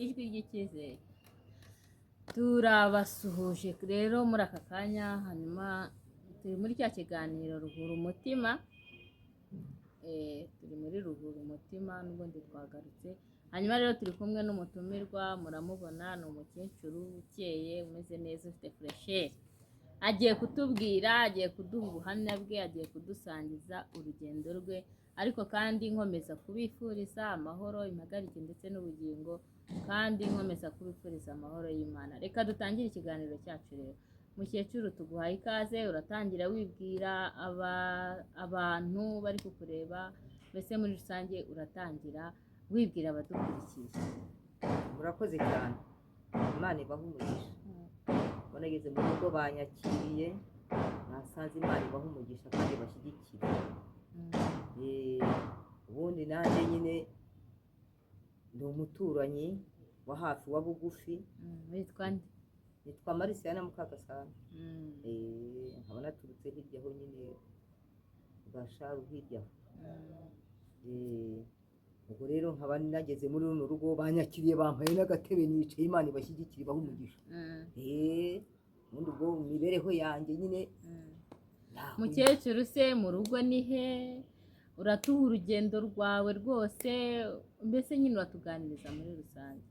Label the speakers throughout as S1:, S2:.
S1: Ijwi ry'icyizere. Turabasuhuje rero muri aka kanya. Hanyuma turi muri cya kiganiro Ruhura Umutima. Turi muri Ruhura Umutima n'ubundi twagarutse. Hanyuma rero turi kumwe n'umutumirwa, muramubona, ni umukecuru ukeye, umeze neza, ufite fraîcheur. Agiye kutubwira, agiye kuduha ubuhamya bwe, agiye kudusangiza urugendo rwe. Ariko kandi nkomeza kubifuriza amahoro, impagarike ndetse n'ubugingo, kandi nkomeza kubifuriza amahoro y'Imana. Reka dutangire ikiganiro cyacu rero. Mukecuru, tuguhaye ikaze. Uratangira wibwira abantu bari kukureba, mbese muri rusange uratangira wibwira abadukurikiye.
S2: Murakoze cyane, Imana ibaha umugisha. Ubwo nageze mu rugo banyakiriye, nasanze Imana ibaha umugisha kandi bashyigikira. Ubundi nanjye nyine ndi umuturanyi wa hafi, wa bugufi.
S1: Witwa nde?
S2: Nitwa Marisiyana Mukagasana. Nkaba naturutse hirya aho nyine Gasharu hirya aho. Ubwo rero nkaba nageze muri runo rugo, banyakiriye, bampaye n'agatebe nicaye. Imana ibashyigikire, ibahe umugisha. Ubundi ubwo mu mibereho yanjye nyine
S1: Mukecuru se, mu rugo ni he? Uratuha urugendo rwawe rwose, mbese nyine uratuganiriza muri rusange.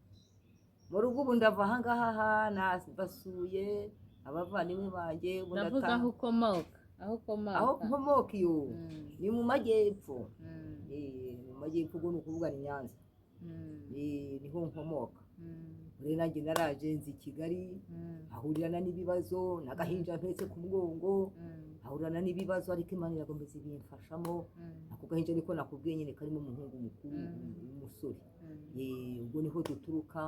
S2: Mu rugo ubu ndava ahangaha basuye abavandimwe banjye, ubu
S1: Ndavuga
S2: ndataha.
S1: aho ukomoka, aho ukomoka.
S2: Aho nkomoka iyo ni mu majyepfo. Mu majyepfo, ubwo ni ukuvuga ni Nyanza. Niho nkomoka. Rero nanjye naraje nzi i Kigali, ahurirana n'ibibazo n'agahinja mpetse ku mugongo, ahurirana n'ibibazo, ariko Imana irakomeza ibimfashamo. Ako gahinja niko nakubwiye nyine karimo umuhungu mukuru w'umusore. Ubwo niho duturuka.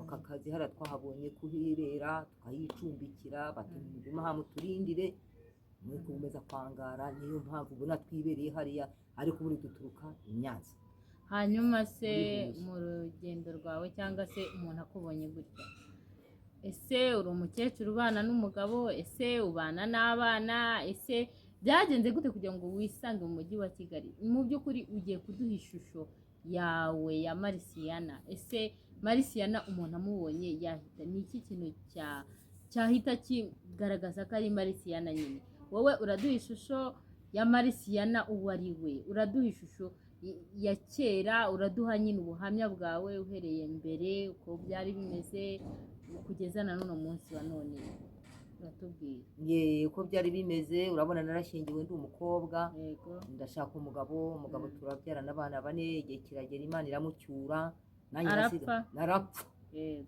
S2: Aka kazi hariya twahabonye kuhirera, tukahicumbikira, bati mugume aha muturindire mwe gukomeza kwangara. Niyo mpamvu ubona twibereye hariya, ariko ubundi duturuka i Nyanza.
S1: Hanyuma se
S2: Muri Huye.
S1: mu rugendo rwawe, cyangwa se umuntu akubonye gutya, ese uri umukecuru ubana n'umugabo? Ese ubana n'abana? Ese byagenze gute kugira ngo wisange mu mujyi wa Kigali? Mu by'ukuri ugiye kuduha ishusho yawe ya Marisiyana. Ese Marisiyana umuntu amubonye yahita, ni iki kintu cyahita kigaragaza ko ari Marisiyana nyine? Wowe uraduha ishusho ya Marisiyana uwo ari we, uraduha ishusho ya kera, uraduha nyine ubuhamya bwawe uhereye mbere uko byari bimeze kugeza na n'uno munsi wa none, uratubwira.
S2: Ye, uko byari bimeze, urabona narashyingiwe ndi umukobwa. Ndashaka umugabo, umugabo turabyarana abana bane. Igihe kiragera Imana iramucyura, nanjye
S1: Arapfa?
S2: Narapfa.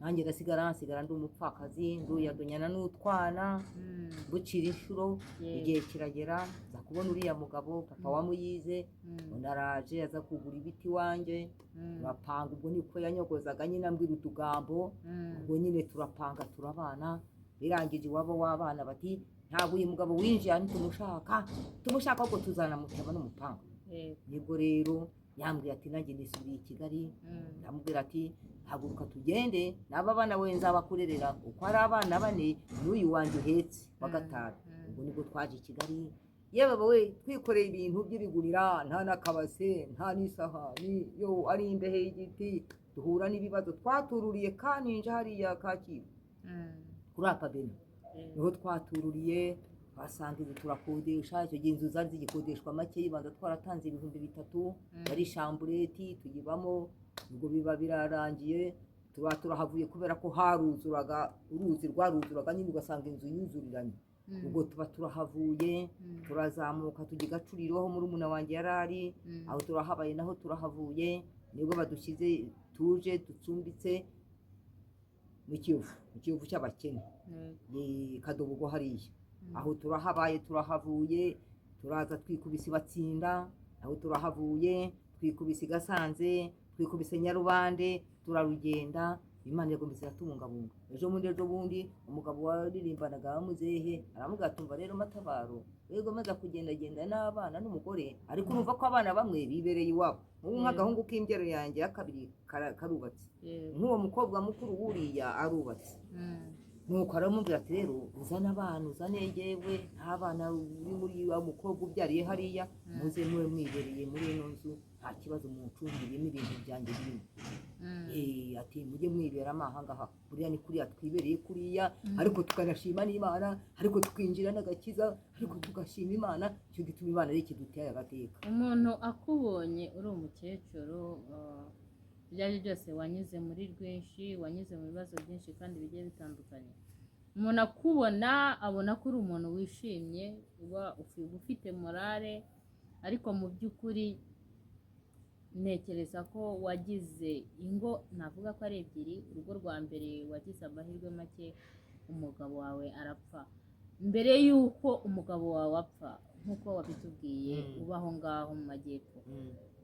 S2: Nanjye ndasigara, nsigara ndi umupfakazi, nduyadunyana n'utwana, bucira inshuro. Igihe kiragera nza kubona uriya mugabo, papa wa Muyize. Undi araje, aza kugura ibiti iwanjye, turapanga. Ubwo niko yanyogozaga nyine, ambwira utugambo. Ubwo nyine turapanga, turabana. Birangije iwabo w'abana bati ntabwo uyu mugabo winjiye hano tumushaka, tumushaka ahubwo tuzanamutema n'umupanga. Nibwo rero yambwiye ati nanjye nisubiriye i Kigali. Ndamubwira ati haguruka tugende, n'aba bana we nzabakurerera uko ari abana bane n'uyu wanjye uhetse wa gatanu. Ubwo nibwo twaje i Kigali, yewe we, twikoreye ibintu by'ibigunira, nta n'akabase, nta n'isahani, yo ari imbehe y'igiti. Duhura n'ibibazo, twatururiye Kaninja hariya Kacyiru kuri Apabena. Niho twatururiye, twasanga inzu turakodesha. Icyo gihe inzu zari zigikodeshwa make, yibanza twaratanze 3000. Yari chambrette, tuyibamo. Ubwo biba birarangiye, tuba turahavuye kubera ko haruzuraga, uruzi rwaruzuraga nyine ugasanga inzu yuzuriranye. Ubwo tuba turahavuye, turazamuka tujya i Gacuriro aho murumuna wanjye yari ari. Aho turahabaye, naho turahavuye. Nibwo badushyize, tuje ducumbitse mu Kiyovu, mu Kiyovu cy'abakene. Ni Kadobogo hariya. Aho turahabaye, turahavuye, turaza twikubise Batsinda. Aho turahavuye, twikubise i Gasanze, twikubise Nyarubande, turarugenda. Imana irakomeza iratubungabunga. Ejo bundi, ejo bundi, umugabo waririmbanaga wa muzehe aramubwira, tumva rero Matabaro, yego, maze kugendagenda n'abana n'umugore, ariko urumva ko abana bamwe bibereye iwabo. Nk'ubu nk'agahungu k'imbyaro yanjye ya kabiri karubatse. Nk'uwo mukobwa mukuru wuriya arubatse. Nuko aramubwira ati rero uzane abana, uzane yewe nta bana uri muri wa mukobwa ubyariye hariya, muze mube mwibereye muri ino nzu, nta kibazo, muncungiremo ibintu byanjye birimo. Ati mujye mwiberamo aha ngaha, buriya ni kuriya twibereye kuriya, ariko tukanashima n'Imana, ariko tukinjira n'agakiza, ariko tugashima Imana. Icyo gituma Imana ari ikiduteye agateka.
S1: Umuntu akubonye uri umukecuru, ibyo ari byo byose wanyuze muri rwinshi, wanyuze mu bibazo byinshi kandi bigiye bitandukanye, umuntu akubona abona ko uri umuntu wishimye, uba ufite morale, ariko mu by'ukuri ntekereza ko wagize ingo navuga ko ari ebyiri. Urugo rwa mbere wagize amahirwe make, umugabo wawe arapfa. Mbere y'uko umugabo wawe apfa, nk'uko wabitubwiye, uba aho ngaho mu majyepfo,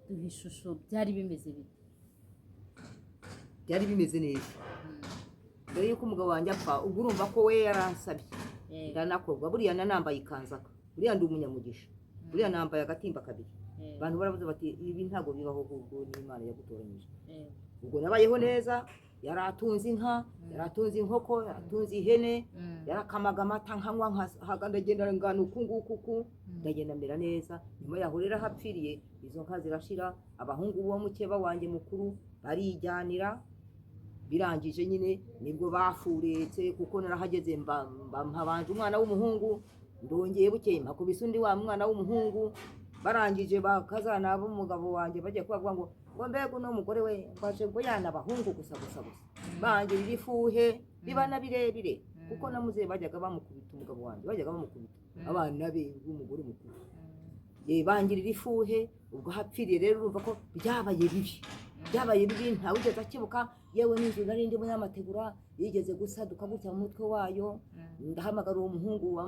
S1: duha ishusho, byari bimeze bite?
S2: Byari bimeze neza mbere y'uko umugabo wanjye apfa. Ubwo urumva ko we yaransabye, ndanakorwa. Buriya nanambaye ikanzaka, buriya ndi umunyamugisha, buriya nambaye agatimba kabiri. Abantu baravuze bati: "Ibi ntabwo bibaho, ahubwo ni Imana yagutoranyije." Ubwo nabayeho neza, yari atunze inka, yari atunze inkoko, yari atunze ihene, yarakamaga amata nkanywa, nkahaga, ndagenda ngana uku nguku uku, ndagenda mera neza. Nyuma yaho rero aho apfiriye, izo nka zirashira, abahungu bo mukeba wanjye mukuru barijyanira. Birangije nyine nibwo bafuretse, kuko narahageze mba mpabanje umwana w'umuhungu, ndongeye bukeye mpakubise undi wa mwana w'umuhungu. Barangije bakazana b'umugabo wanjye bagiye kubavuga ngo mbega uno mugore we, ngo aje ngo yana abahungu gusa gusa gusa, bangirira ifuhe biba na birebire, kuko na muzehe bajyaga bamukubita, umugabo wanjye bajyaga bamukubita, abana be b'umugore mukuru. Bangirira ifuhe. Ubwo hapfiriye rero, urumva ko byabaye bibi, byabaye bibi, ntawigeze akebuka. Yewe n'inzu nari ndimo y'amategura yigeze gusaduka gutya mu mutwe wayo. Ndahamagara uwo muhungu wa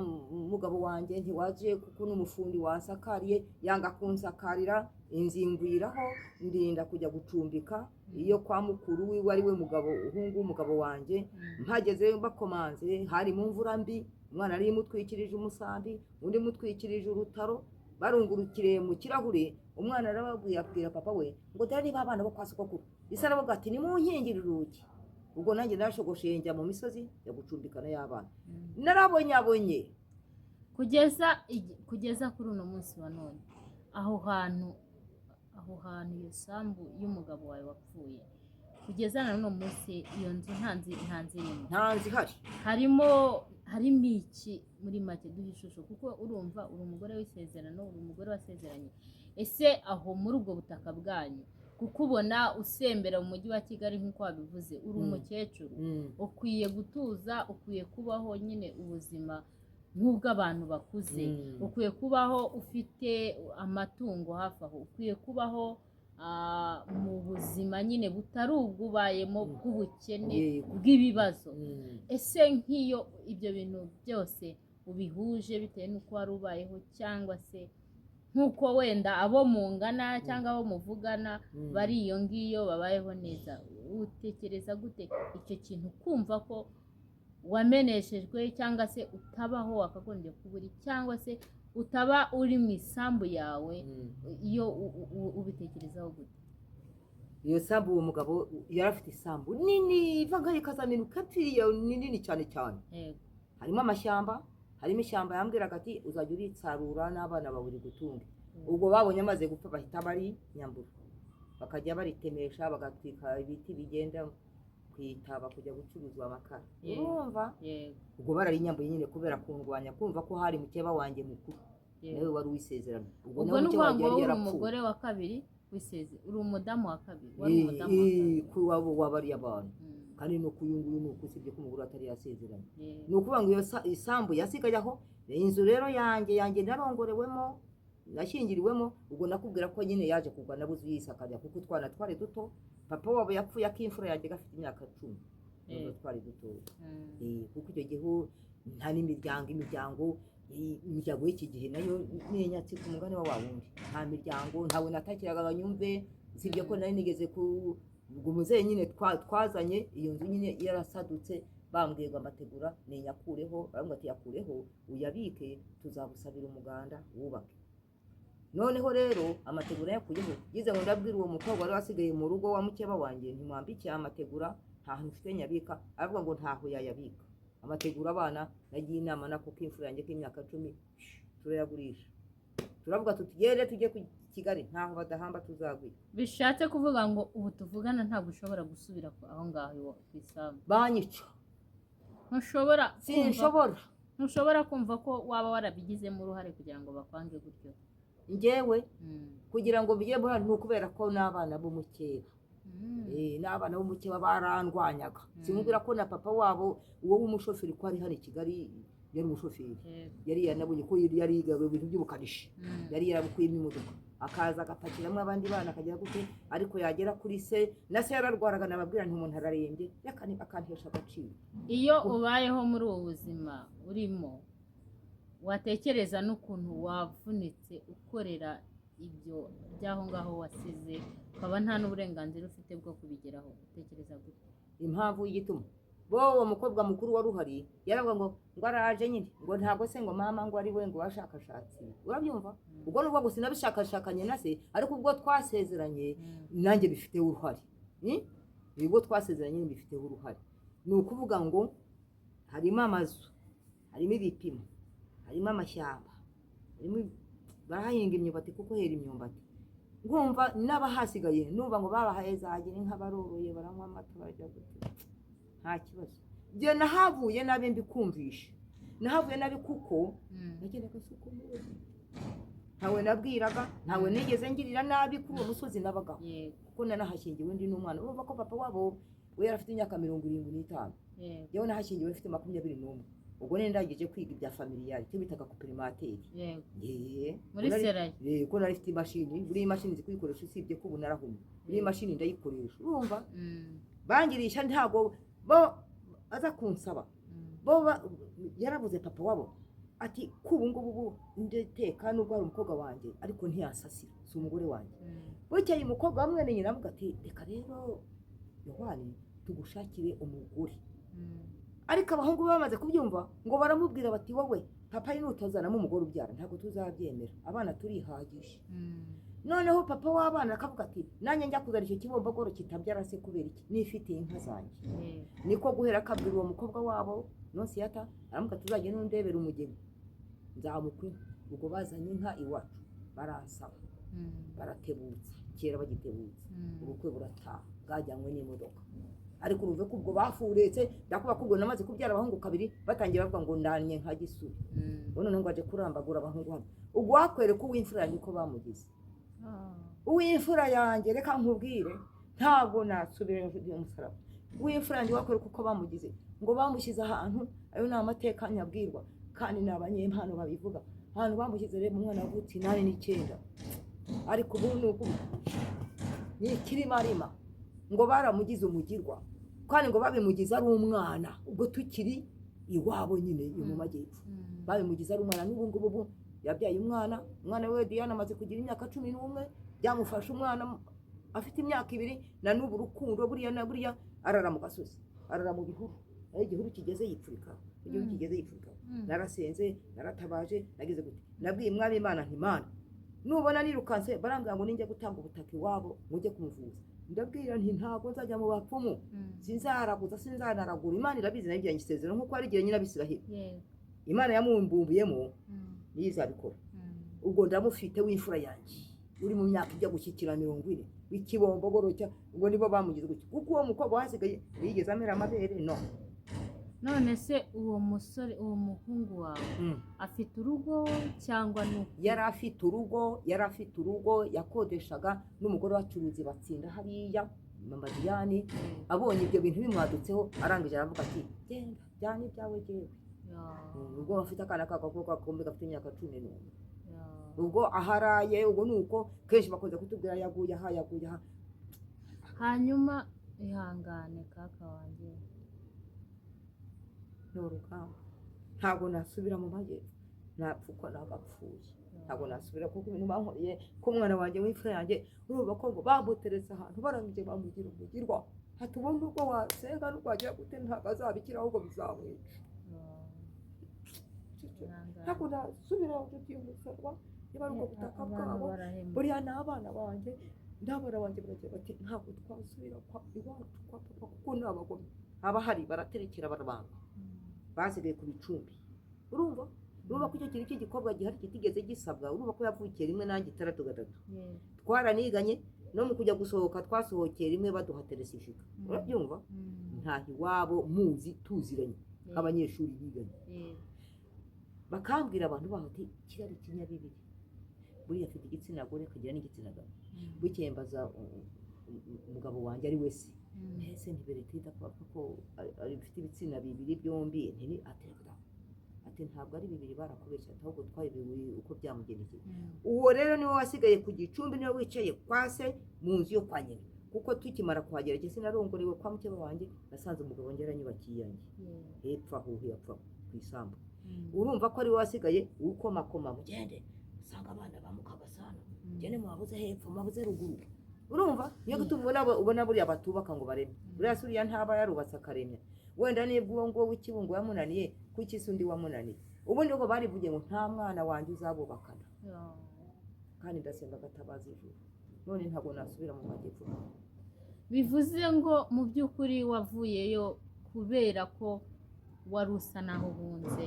S2: mugabo wanjye, ntiwaje kuko n'umufundi wansakariye yanga kunsakarira, inzingwiraho, ndinda kujya gucumbika iyo kwa mukuru wiwe, ari we mugabo uhungu w'umugabo wanjye. Mpageze bakomanze, hari mu mvura mbi, umwana yari imutwikirije umusambi, undi mutwikirije urutaro, barungurukiriye mu kirahure. Umwana arababwira, abwira papa we ngo: "Dore niba abana bo kwa sogokuru." Ise aravuga ati: "Nimunkingire urugi." Ubwo nanjye narashogosheye, njya mu misozi ya gucumbikana y'abana, narabonyabonye.
S1: Kugeza kuri uno munsi wa none, aho hantu iyo sambu y'umugabo wawe wapfuye, kugeza na n'uno munsi iyo nzu nta nzu irimo?
S2: Nta nzu ihari.
S1: Harimo iki muri make? Duha ishusho, kuko urumva uri umugore w'isezerano, uri umugore wasezeranye. Ese aho muri ubwo butaka bwanyu, kuko ubona usembera mu mujyi wa Kigali nk'uko wabivuze, uri umukecuru, ukwiye gutuza, ukwiye kubaho nyine ubuzima nk'ubw'abantu bakuze, ukwiye kubaho ufite amatungo hafi aho, ukwiye kubaho mu buzima nyine butari ubw'ubayemo bw'ubukene, bw'ibibazo. Ese nk'iyo ibyo bintu byose ubihuje, bitewe n'uko wari ubayeho, cyangwa se nk'uko wenda abo mungana cyangwa abo muvugana bari iyo ngiyo babayeho neza, utekereza gute icyo kintu, kumva ko wameneshejwe, cyangwa se utabaho wakagombye kuba uri, cyangwa se utaba uri mu isambu yawe? Iyo ubitekerezaho gute?
S2: Iyo sambu, uwo mugabo yari afite isambu nini iva ngaho ikazaminuka ipfiriye, ni nini cyane cyane. Harimo amashyamba, harimo ishyamba. Yambwiraga ati: "Uzajya uritsarura n'abana bawe gutunge." Ubwo babonye amaze gupfa, bahita bari nyambura, bakajya baritemesha, bagatwika ibiti bigenda ku itaba kujya gucuruzwa amakara. Urumva?
S1: Yego.
S2: Ubwo bararinyambuye nyine kubera kundwanya, kumva ko hari mukeba wanjye mukuru, nawe wari uwisezerano. Ubwo
S1: Ubwo
S2: nawe
S1: ni
S2: mukeba
S1: ukuvuga
S2: wanjye
S1: ngo
S2: yari
S1: uri
S2: yarapfuye.
S1: umugore wa kabiri w'iseze, uri umudamu wa kabiri, wari umudamu wa kabiri.
S2: Ku wabo wabariye abantu. Kandi no k'uyu nguyu ni uko, usibye ko umugore atari yasezeranye. Ni ukuvuga ngo iyo isambu yasigaye aho. Inzu rero yanjye narongorewemo, nashyingiriwemo, ubwo nakubwira ko nyine yaje kugwa, nabuze uyisakarira kuko utwana twari duto. Papa wabo yapfuye ak'imfura yanjye gafite imyaka 10. Nubwo twari dutoya. Kuko icyo gihe nta n'imiryango, imiryango y'iki gihe nayo ni inyatsi ku mugani wa wa wundi. Nta miryango, ntawe natakiraga ngo nyumve, usibye ko nari nigeze ku ubwo muzehe nyine twazanye iyo nzu nyine yarasadutse, bambwiye ngo amategura ninyakureho. Baravuga ati: "Yakureho uyabike, tuzagusabira umuganda wubake." Noneho rero amategura yakuyeho, yize ngo ndabwira uwo mukobwa wari wasigaye mu rugo wa mukeba wanjye, ntimwambikiye amategura, nta hantu mfite nyabika. Aravuga ngo ntaho yayabika amategura. Abana nagiye inama nako k'imfura yanjye k'imyaka 10, turayagurisha. Turavuga tuti gende tujye ku Kigali, ntaho badahamba tuzagwira.
S1: Bishatse kuvuga ngo ubu tuvugana ntabwo ushobora gusubira aho ngaho ku isambu?
S2: Banyica.
S1: Ntushobora kumva
S2: Sinshobora.
S1: Ntushobora kumva ko waba warabigizemo uruhare kugira ngo bakwange gutyo?
S2: Njyewe kugira ngo bijye muri, ni ukubera ko n'abana b'umukeba n'abana b'umukeba barandwanyaga. Simubwira ko na papa wabo uwo w'umushoferi ko ari hano i Kigali, yari umushoferi, yari yanabonye ko yari yigaga ibintu by'ubukanishi, yari yarabukuyemo imodoka, akaza agapakiramo abandi bana akagera gute, ariko yagera kuri se, na se yararwaraga, nababwira nti umuntu ararembye, akantesha agaciro.
S1: Iyo ubayeho muri ubu buzima urimo, watekereza n'ukuntu wavunitse ukorera ibyo by'aho ngaho wasize, ukaba nta n'uburenganzira ufite bwo kubigeraho, utekereza gute?
S2: Impamvu y'igituma bo uwo mukobwa mukuru wari uhari yaravuga ngo araje nyine, ngo ntabwo se, ngo mama ngo ari we ngo washakashatse, urabyumva? Ubwo nubwo gusa nabishakashakanye na se, ariko ubwo twasezeranye nanjye bifiteho uruhare. Ubwo twasezeranye bifiteho uruhare. Ni ukuvuga ngo harimo amazu, harimo ibipimo, harimo amashyamba, harimo barahahinga imyumbati kuko hera imyumbati. Nkumva n'abahasigaye numva ngo babahaye zagira inka, baroroye, baranywa amata, barajya gute, nta kibazo. Njye nahavuye nabi, mbikumvisha, nahavuye nabi kuko nagendaga asuka umuzi, ntawe nabwiraga, ntawe nigeze ngirira nabi kuri uwo musozi nabagaho, kuko nanahashyingiwe undi n'umwana. Urumva ko papa wabo we yari afite imyaka 75. Yewe, nahashyingiwe mfite 21, ubwo nari ndangije kwiga ibya familial, icyo bitaga complémentaire. Yeee.
S1: Muri Seraye.
S2: Ko nari mfite imashini, buriya imashini nzi kuyikoresha, usibye ko ubu narahumye. Buriya imashini ndayikoresha, urumva? Bangirisha, ntabwo bo aza kunsaba. Bo yarabuze papa wabo ati ko ubu ngubu ubu ndeteka, nubwo ari umukobwa wanjye ariko ntiyansasira, si umugore wanjye. Bukeye umukobwa wa mwene nyina avuga ati reka rero Yohani tugushakire umugore. Ariko abahungu be bamaze kubyumva ngo baramubwira bati wowe papa nutazanamo umugore ubyara ntabwo tuzabyemera, abana turihagije. Noneho papa w'abana akavuga ati nanjye njya kuzana icyo kibombogoro kitabyara se kubera iki, nifitiye inka zanjye. Niko guhera akabwira uwo mukobwa wabo Nonsiyata, aramubwira ati uzajya nundebera umugeni nzamukwa inka. Ubwo bazanye inka iwacu baransaba, baratebutsa, kera bagitebutsa. Ubukwe burataha, bwajyanywe n'imodoka, ariko urumve ko ubwo bafuretse. Ndakuba ko ubwo namaze kubyara abahungu kabiri, batangiye bavuga ngo ndanye nka Gisubi. Ubu noneho ngo aje kurambagura abahungu hano. Ubwo wakwereka uw'imfura yanjye uko bamugize. Uw'imfura yanjye, reka nkubwire, ntabwo nasubira umusaraba. Uw'imfura yanjye wakwereka uko bamugize, ngo bamushyize ahantu, ayo ni amateka nyabwirwa kandi ni abanyempano babivuga, ahantu bamushyize rero umwana wavutse 89, ariko ubu ni uku ni ikirimarima, ngo baramugize umugirwa, kandi ngo babimugize ari umwana, ubwo tukiri iwabo nyine yo mu majyepfo. Babimugize ari umwana, n'ubu ngubu ubu yabyaye umwana, umwana we Diane amaze kugira imyaka 11, byamufashe umwana afite imyaka 2, na n'ubu urukundo buriya na buriya arara mu gasozi, arara mu bihuru, aho igihuru kigeze yipfurikaho, igihuru kigeze yipfurikaho. Narasenze, naratabaje, nagize gute, nabwiye Umwami Imana nti Imana nubona nirukanse, barambwira ngo ninjya gutanga ubutaka iwabo mujye kumuvuza, ndabwira nti ntabwo nzajya mu bapfumu, sinzaraguza, sinzanaragura, Imana irabizi, nabigiranye isezerano nk'uko ari igihe nyine Abisiraheli Imana yamubumbuyemo, niyo izabikora. Ubwo ndamufite w'imfura yanjye uri mu myaka ijya gushyikira 40, w'ikibombogoro cya, ubwo nibo bamugize gutyo, kuko uwo mukobwa wasigaye yigeze amera amabere no.
S1: None se uwo musore, uwo muhungu wawe afite urugo cyangwa ni uko?
S2: Yari afite urugo, yari afite urugo yakodeshaga n'umugore w'abacuruzi batsinda hariya, mama Diane. Abonye ibyo bintu bimwadutseho, arangije aravuga ati genda jyana ibyawe jyewe. Ubwo afite akana k'agakobwa gakombe gafite imyaka 11. Ubwo aharaye, ubwo ni uko kenshi bakunze kutubwira yaguye aha, yaguye aha.
S1: Hanyuma ihangane kaka wanjye.
S2: Ni urugamba, ntabwo nasubira mu majyepfo, napfa uko nagapfuye, ntabwo nasubira, kuko ibintu bankoreye ko umwana wanjye w'imfura yanjye, urumva ko ngo bamuteretse ahantu, barangije bamugira umugirwa, hati ubundi ubwo wasenga n'ubwo wagira gute ntabwo azabikira, ahubwo bizamwica.
S1: Ihangane.
S2: Ntabwo nasubira inshuti y'umusaraba, niba ari ubwo butaka
S1: Abantu
S2: bwabo.
S1: barahemuka.
S2: Buriya ni abana banjye, n'abana banjye baragira bati ntabwo twasubira kwa iwacu kwa papa kuko ni abagome, haba hari baraterekera, barabanga, basigaye ku bicumbi, urumva? Urumva ko icyo kintu cy'igikobwa gihari kitigeze gisabwa. Urumva ko yavukiye rimwe nanjye 6 3. Twaraniganye, no mu kujya gusohoka twasohokeye rimwe, baduha teresifika. Urabyumva? Ntaha iwabo muzi, tuziranye nk'abanyeshuri biganye. Bakambwira abantu baho ati kiriya ari ikinyabibiri, buriya afite igitsina gore akagira n'igitsina gabo. Bukeye mbaza umugabo wanjye ari we se, mbese ntiberetida ko avuga ko bifite ibitsina bibiri byombi? Ntini ati reka da. Ati ntabwo ari bibiri, barakubeshya, ati ahubwo twabibiwe uko byamugendekeye. Uwo rero niwe wasigaye ku gicumbi, niwe wicaye kwa se mu nzu yo kwa nyina, kuko tukimara kuhagera jye sinarongorewe kwa mukeba wanjye, nasanze umugabo wanjye yaranyubakiye iyanjye hepfo aho hepfo ku isambu. Urumva ko ari we wasigaye ukomakoma, mugende usanga abana ba Mukagasana, mugende mubabuze hepfo, mubabuze ruguru. Urumva niyo gutuma ubona buriya batubaka ngo baremye. Buriya se uriya ntaba yarubatse akaremya? Wenda nibwo uwo nguwo w'ikibungo yamunaniye, kuki se undi wamunaniye? Ubundi ngo barivugiye ngo nta mwana wanjye uzabubakana. Kandi ndasenga agatabaza ijuru, none ntabwo nasubira mu majyepfo.
S1: Bivuze ngo mu by'ukuri wavuyeyo kubera ko wari usa naho uhunze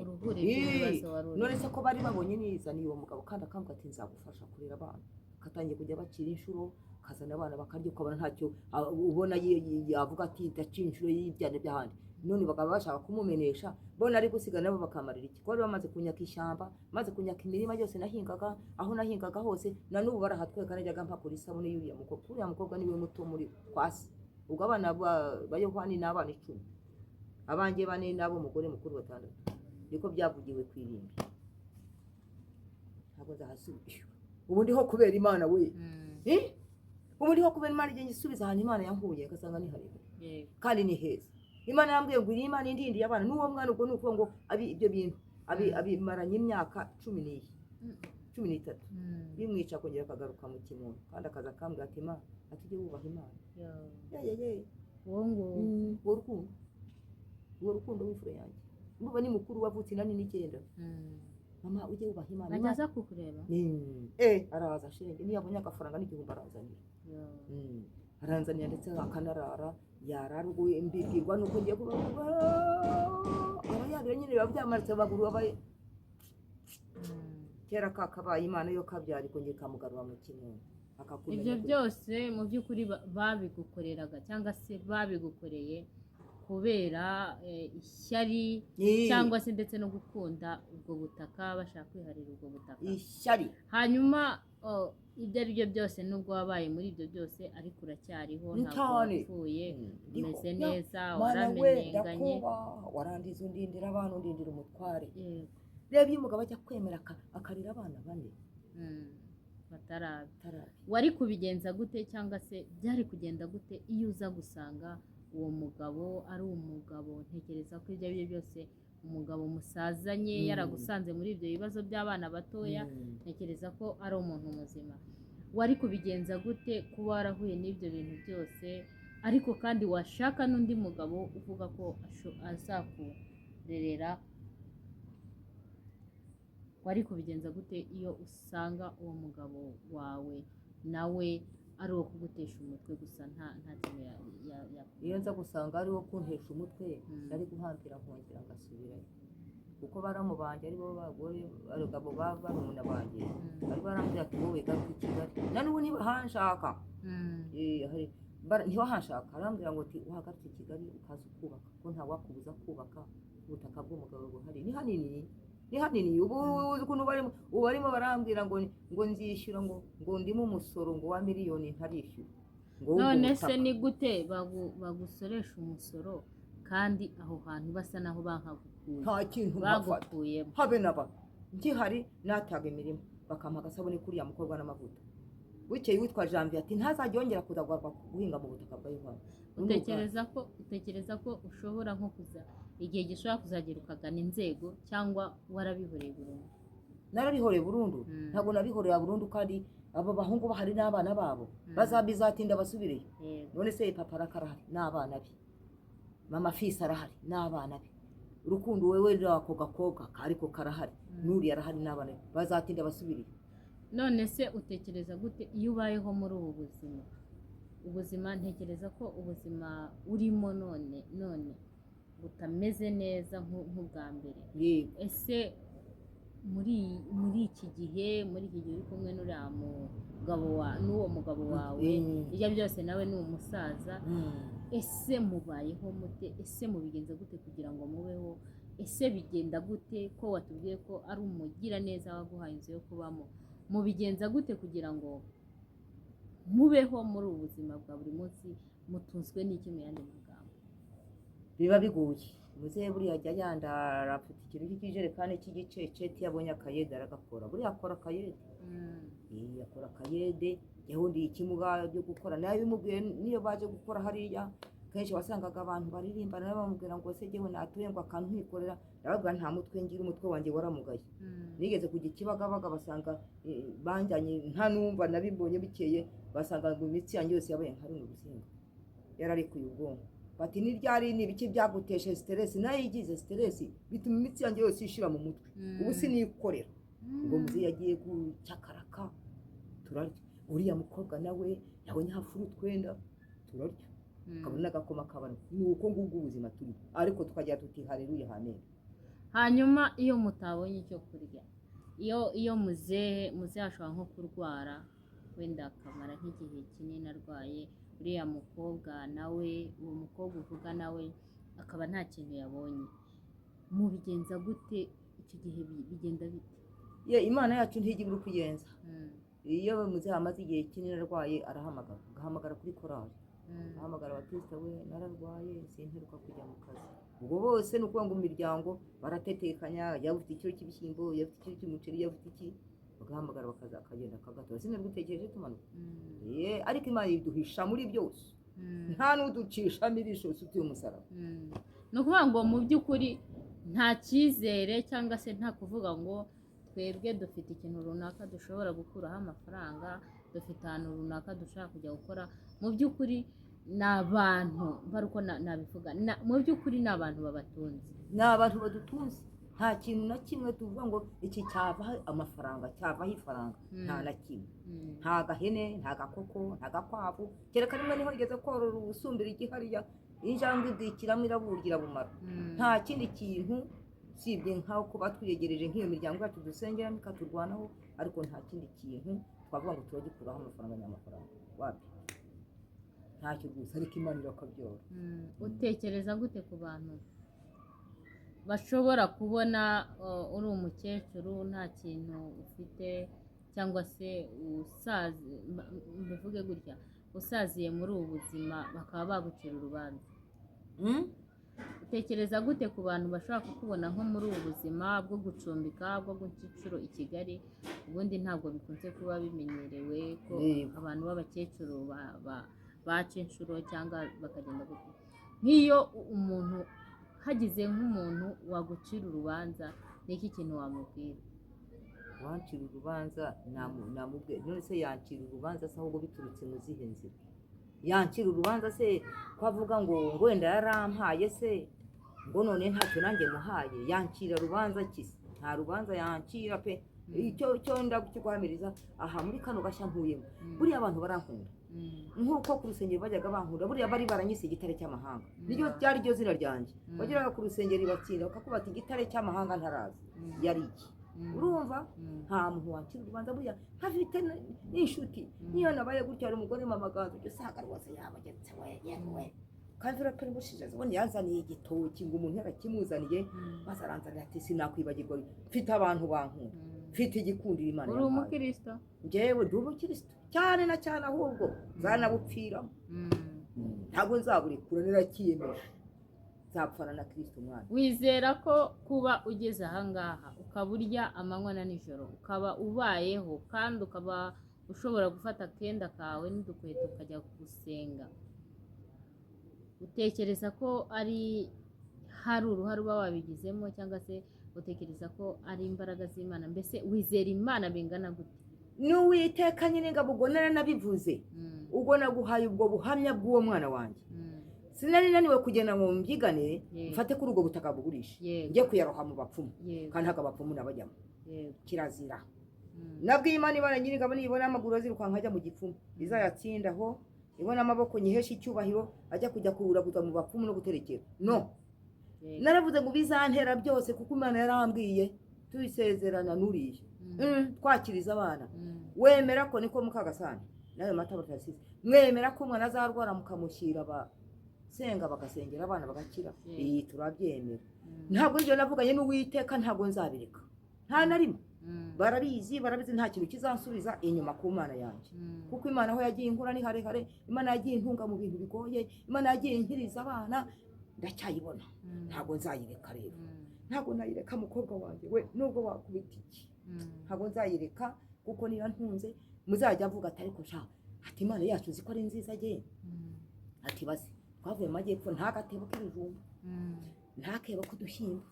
S1: uruhuri rw'ibibazo wari urimo.
S2: None se ko bari babonye nizaniye uwo mugabo, kandi akambwira ati nzagufasha kurera abana, katangiye kujya bakira inshuro, kazana abana bakarya, ukabona ntacyo ubona yavuga ati ndaca inshuro y'ibyana by'ahandi, none bakaba bashaka kumumenesha, bona ari gusiga nabo bakamarira iki? Ko bari bamaze kunyaka ishyamba, maze kunyaka imirima yose nahingaga, aho nahingaga hose na n'ubu barahatweka. Najyaga mpakura isabune y'uriya mukobwa. Uriya mukobwa niwe muto muri kwasi. Ubwo abana ba Yohani ni abana 10, abanjye bane n'abo mugore mukuru batandatu, niko byavugiwe ku irimbi. Ntabwo nzahasubira, ubu ndiho kubera Imana we. Eh? Ubu ndiho kubera Imana. Igihe ngisubiza ahantu Imana yankuye, ngasanga ni harehare kandi ni heza. Imana yambwiye ngo iri Imana indindiye abana n'uwo mwana. Ubwo ni ukuvuga ngo ibyo bintu abimaranye imyaka cumi n'iyi, 13, bimwica, akongera akagaruka mu kimuntu, kandi akaza akambwira ati Imana, ati ujye wubaha Imana. Ye ye ye.
S1: Uwo nguwo?
S2: Uwo rukundo, uwo rukundo w'imfura yanjye, ndumva ni mukuru, wavutse 89. Mama, ujye wubaha Imana.
S1: Ajya aza kukureba?
S2: Araza shenge, niyo abonye agafaranga n'igihumbi aranzanira. Aranzanira, ndetse akanarara, yarara. Ubwo mbibwirwa nuko ngiye kuba aba yarira nyine, biba byamaritse amaguru aba kera kakabaye Imana yo kabyara ikongera ikamugarura mu kimuntu, akakumenya.
S1: Ibyo byose mu by'ukuri babigukoreraga cyangwa se babigukoreye kubera ishyari cyangwa se ndetse no gukunda ubwo butaka, bashaka kwiharira ubwo butaka.
S2: Ishyari.
S1: Hanyuma ibyo ari byo byose, nubwo wabaye muri ibyo byose, ariko uracyariho, ntabwo
S2: Cyane.
S1: wapfuye.
S2: Ndiho.
S1: Umeze
S2: Ya,
S1: neza,
S2: Mana we,
S1: waramenyenganye.
S2: ndakubaha, warandiza undindira abana, undindira umutware. Reba iyo umugabo ajya kwemera akarera abana bane
S1: Batarabe.
S2: Atarabe.
S1: Wari kubigenza gute cyangwa se byari kugenda gute iyo uza gusanga uwo mugabo ari umugabo, ntekereza ko ibyo ari byo byose umugabo musazanye yaragusanze muri ibyo bibazo by'abana batoya, ntekereza ko ari umuntu muzima. Wari kubigenza gute kuba warahuye n'ibyo bintu byose, ariko kandi washaka n'undi mugabo uvuga ko azakurerera? Wari kubigenza gute iyo usanga uwo mugabo wawe nawe ari uwo kugutesha umutwe gusa, nta kintu
S2: Iyo nza gusanga ari wo kuntesha umutwe, nari guhambira nkongera ngasubirayo, kuko baramu banjye aribo bagore, abagabo ba barumuna banjye bari barambwira ati wowe garuka i Kigali, na n'ubu ntibahanshaka. Ntibahanshaka, arambwira ngo ati uhagarutse i Kigali ukaza ukubaka, ko ntawakubuza kubaka, ubutaka bw'umugabo buhari, ni hanini, ni hanini. Ubu uzi ukuntu barimo, ubu barimo barambwira ngo nzishyura, ngo ndimo umusoro ngo wa miliyoni ntarishyura ngo w'ubwo
S1: None se
S2: butaka.
S1: ni gute bagusoresha umusoro kandi aho hantu basa naho bahagukuye?
S2: Nta kintu mpafata.
S1: Bagukuyemo.
S2: Habe na ba nkihari nataga imirimo, bakampa agasabune kuriya mukobwa n'amavuta. Bukeye witwa Janvier ati ntazajya yongera kuza guhinga mu butaka bwa Yohana.
S1: Utekereza ko ushobora nko kuza igihe gishobora kuzagera ukagana inzego, cyangwa warabihoreye burundu?
S2: Narabihoreye burundu. Ntabwo nabihoreye burundu, kandi abo bahungu bahari n'abana babo bazabizatinda basubireyo. None se papa arahari n'abana be, mama fisi arahari n'abana be, urukundo wewe ako gakobwa ariko karahari, n'uriya arahari n'abana be, bazatinda basubireyo.
S1: None se utekereza gute iyo ubayeho muri ubu buzima? Ubuzima, ntekereza ko ubuzima urimo none butameze neza nk'ubwa mbere.
S2: Yego.
S1: Ese muri iki gihe uri kumwe n'uriya mugabo wa n'uwo mugabo wawe, ibyo byose nawe ni umusaza, ese mubayeho mute? Ese mubigenza gute kugira ngo mubeho? Ese bigenda gute ko watubwiye ko ari umugiraneza waguhaye inzu yo kubamo? Mubigenza gute kugira ngo mubeho muri ubu buzima bwa buri munsi? Mutunzwe n'iki mu yandi magambo?
S2: Biba bigoye. Muzehe buriya ajya yandara, afite ikintu cy'ikijerekani cy'igiceceti, iyo abonye akayede aragakora. Buriya akora akayede. Akora akayede. Yahundi ikimuga byo gukora nawe bimubwiye, niyo baje gukora hariya kenshi wasangaga abantu baririmba, nawe bamubwira ngo se jyewe natuye ngo akantu nkikorera. Ndababwira nta mutwe ngira, umutwe wanjye waramugaye. Nigeze kujya i Kibagabaga, basanga banjyanye nta numva nabibonye, bukeye basanga ngo imitsi yanjye yose yabaye nka runo rusinga, yararekuye ubwonko. Bati ni ryari, ni ibiki byaguteshe stress? Nayo igize stress bituma imitsi yanjye yose ishira mu mutwe. Ubu sinikorera. Ubwo muzehe yagiye gucyakaraka, turarya. Uriya mukobwa nawe yabonye hafura utwenda, turarya, kabona n'agakoma kabana. Ni uko ngubwo ubuzima turimo, ariko tukagira tuti haleluya, amen.
S1: Hanyuma iyo mutabonye icyo kurya, iyo muzehe ashobora nko kurwara, wenda akamara nk'igihe kinini arwaye, uriya mukobwa nawe, uwo mukobwa uvuga nawe akaba nta kintu yabonye, mubigenza gute icyo gihe? Bigenda bite?
S2: Ye, Imana yacu ntijya ibura uko igenza. Iyo muzehe amaze igihe kinini arwaye, arahamagara, agahamagara kuri korali, ahamagara abakirisita: "We nararwaye, simperuka kujya mu kazi." Ubwo bose ni ukuvuga ngo mu miryango baratetekanya, yaba ufite ikiro cy'ibishyimbo, yaba ufite ikiro cy'umuceri, yaba ufite iki, bagahamagara bakaza, akagenda akagatora. Sinabigutekereje tumanuka. Ye, ariko Imana iduhisha muri byose, nta n'uducishamo ijisho utuye umusaraba.
S1: Ni ukuvuga ngo mu by'ukuri nta cyizere cyangwa se nta kuvuga ngo twebwe dufite ikintu runaka dushobora gukuraho amafaranga, dufite ahantu runaka dushobora kujya gukora. Mu by'ukuri ni abantu bari uko nabivuga, mu by'ukuri ni abantu babatunze.
S2: Ni abantu badutunze. Nta kintu na kimwe tuvuga ngo iki cyavaho amafaranga, cyavaho ifaranga, nta na kimwe. Nta gahene, nta gakoko, nta gakwavu, kereka rimwe niho rigeze korora ubusumbira igihariya, injangwe ibwikiramo iraburya bumara. Nta kindi kintu usibye nk'aho kuba twiyegereje nk'iyo miryango yacu dusengeramo ikaturwanaho, ariko nta kindi kintu twavuga ngo turagikuraho amafaranga nyamafaranga, wapi, ntacyo gusa, ariko Imana irakabyara.
S1: Utekereza gute ku bantu bashobora kubona uri umukecuru nta kintu ufite, cyangwa se usaze, mbivuge gutya, usaziye muri ubu buzima, bakaba bagucira urubanza? Utekereza gute ku bantu bashobora kukubona nko muri ubu buzima bwo gucumbika, bwo guca inshuro i Kigali? Ubundi ntabwo bikunze kuba bimenyerewe ko abantu b'abakecuru baca inshuro cyangwa bakagenda gutya. Nk'iyo umuntu hagize nk'umuntu wagucira urubanza, ni iki kintu wamubwira?
S2: Wancira urubanza namubwira, none se yancira urubanza se ahubwo biturutse mu zihe nzira yancira urubanza se, ko avuga ngo wenda yarampaye se, ngo none ntacyo nanjye muhaye, yancira rubanza ki se? Nta rubanza yancira pe. Icyo cyo ndakiguhamiriza aha muri kano gashya ntuyemo, buriya abantu barankunda nk'uko ku rusengero bajyaga bankunda. Buriya bari baranyise igitare cy'amahanga, niryo ryari ryo zina ryanjye. Wageraga ku rusengero ibatsinda bakakubata igitare cy'amahanga, ntaraza yari iki. Urumva, nta muntu wakira urubanza. Buriya ntafite n'inshuti, niyo nabaye gutya, hari umugore mama ganza ujya usanga rwose yabagetse we, yewe kandi urapera ubundi yanzaniye igitoki, ngo umuntu yarakimuzaniye, maze aranzanira ati sinakwibagirwa, mfite abantu bankunda, mfite igikundiro Imana
S1: Uri
S2: yampaye.
S1: umukristo?
S2: Njyewe ndi umukristo cyane na cyane, ahubwo nzanabupfiramo. Ntabwo nzaburekura, narakiyemeje, nzapfana na Kristo umwana.
S1: Wizera ko kuba ugeze ahangaha, ukaba urya amanywa na nijoro, ukaba ubayeho, kandi ukaba ushobora gufata akenda kawe n'udukweto ukajya gusenga, utekereza ko ari hari uruhare uba wabigizemo, cyangwa se utekereza ko ari imbaraga z'Imana? Mbese wizera Imana bingana gute?
S2: N'Uwiteka nyine ngabo, ubwo naranabivuze, ubwo naguhaye ubwo buhamya bw'uwo mwana wanjye, sinari naniwe kugenda ngo mbyigane, mfate kuri ubwo butaka bugurishe, njye kuyaroha mu bapfumu, kandi ntabwo abapfumu nabajyamo, kirazira. Nabwiye Imana, Imana nyir'ingabo, nibona amaguru azirukanka ajya mu gipfumu izayatsinda aho, ibona amaboko nyihesha icyubahiro ajya kujya kuwuraguza mu bapfumu no guterekera, no. Naravuze ngo bizantera byose, kuko Imana yarambwiye tuyisezerana n'uriya, twakiriza abana. Wemera ko niko Mukagasana nawe mata batasize, mwemera ko umwana azarwara mukamushyira abasenga bagasengera abana bagakira? Iyi turabyemera. Ntabwo ibyo navuganye n'Uwiteka, ntabwo nzabireka nta na rimwe. Barabizi, barabizi, nta kintu kizansubiza inyuma ku Mana yanjye, kuko Imana aho yagiye inkura ni harehare. Imana yagiye intunga mu bintu bigoye, Imana yagiye inkiriza abana, ndacyayibona. Ntabwo nzayireka rero. Ntabwo nayireka, mukobwa wanjye we, nubwo wakubita iki. Ntabwo nzayireka kuko niyo ntunze. Muzajya avuga ati: "Ariko sha," ati, "Imana yacu uzi ko ari nziza agenda." Ati: "Basi twavuye mu majyepfo, nta gatebo k'ibijumba, nta kebo k'udushyimbo,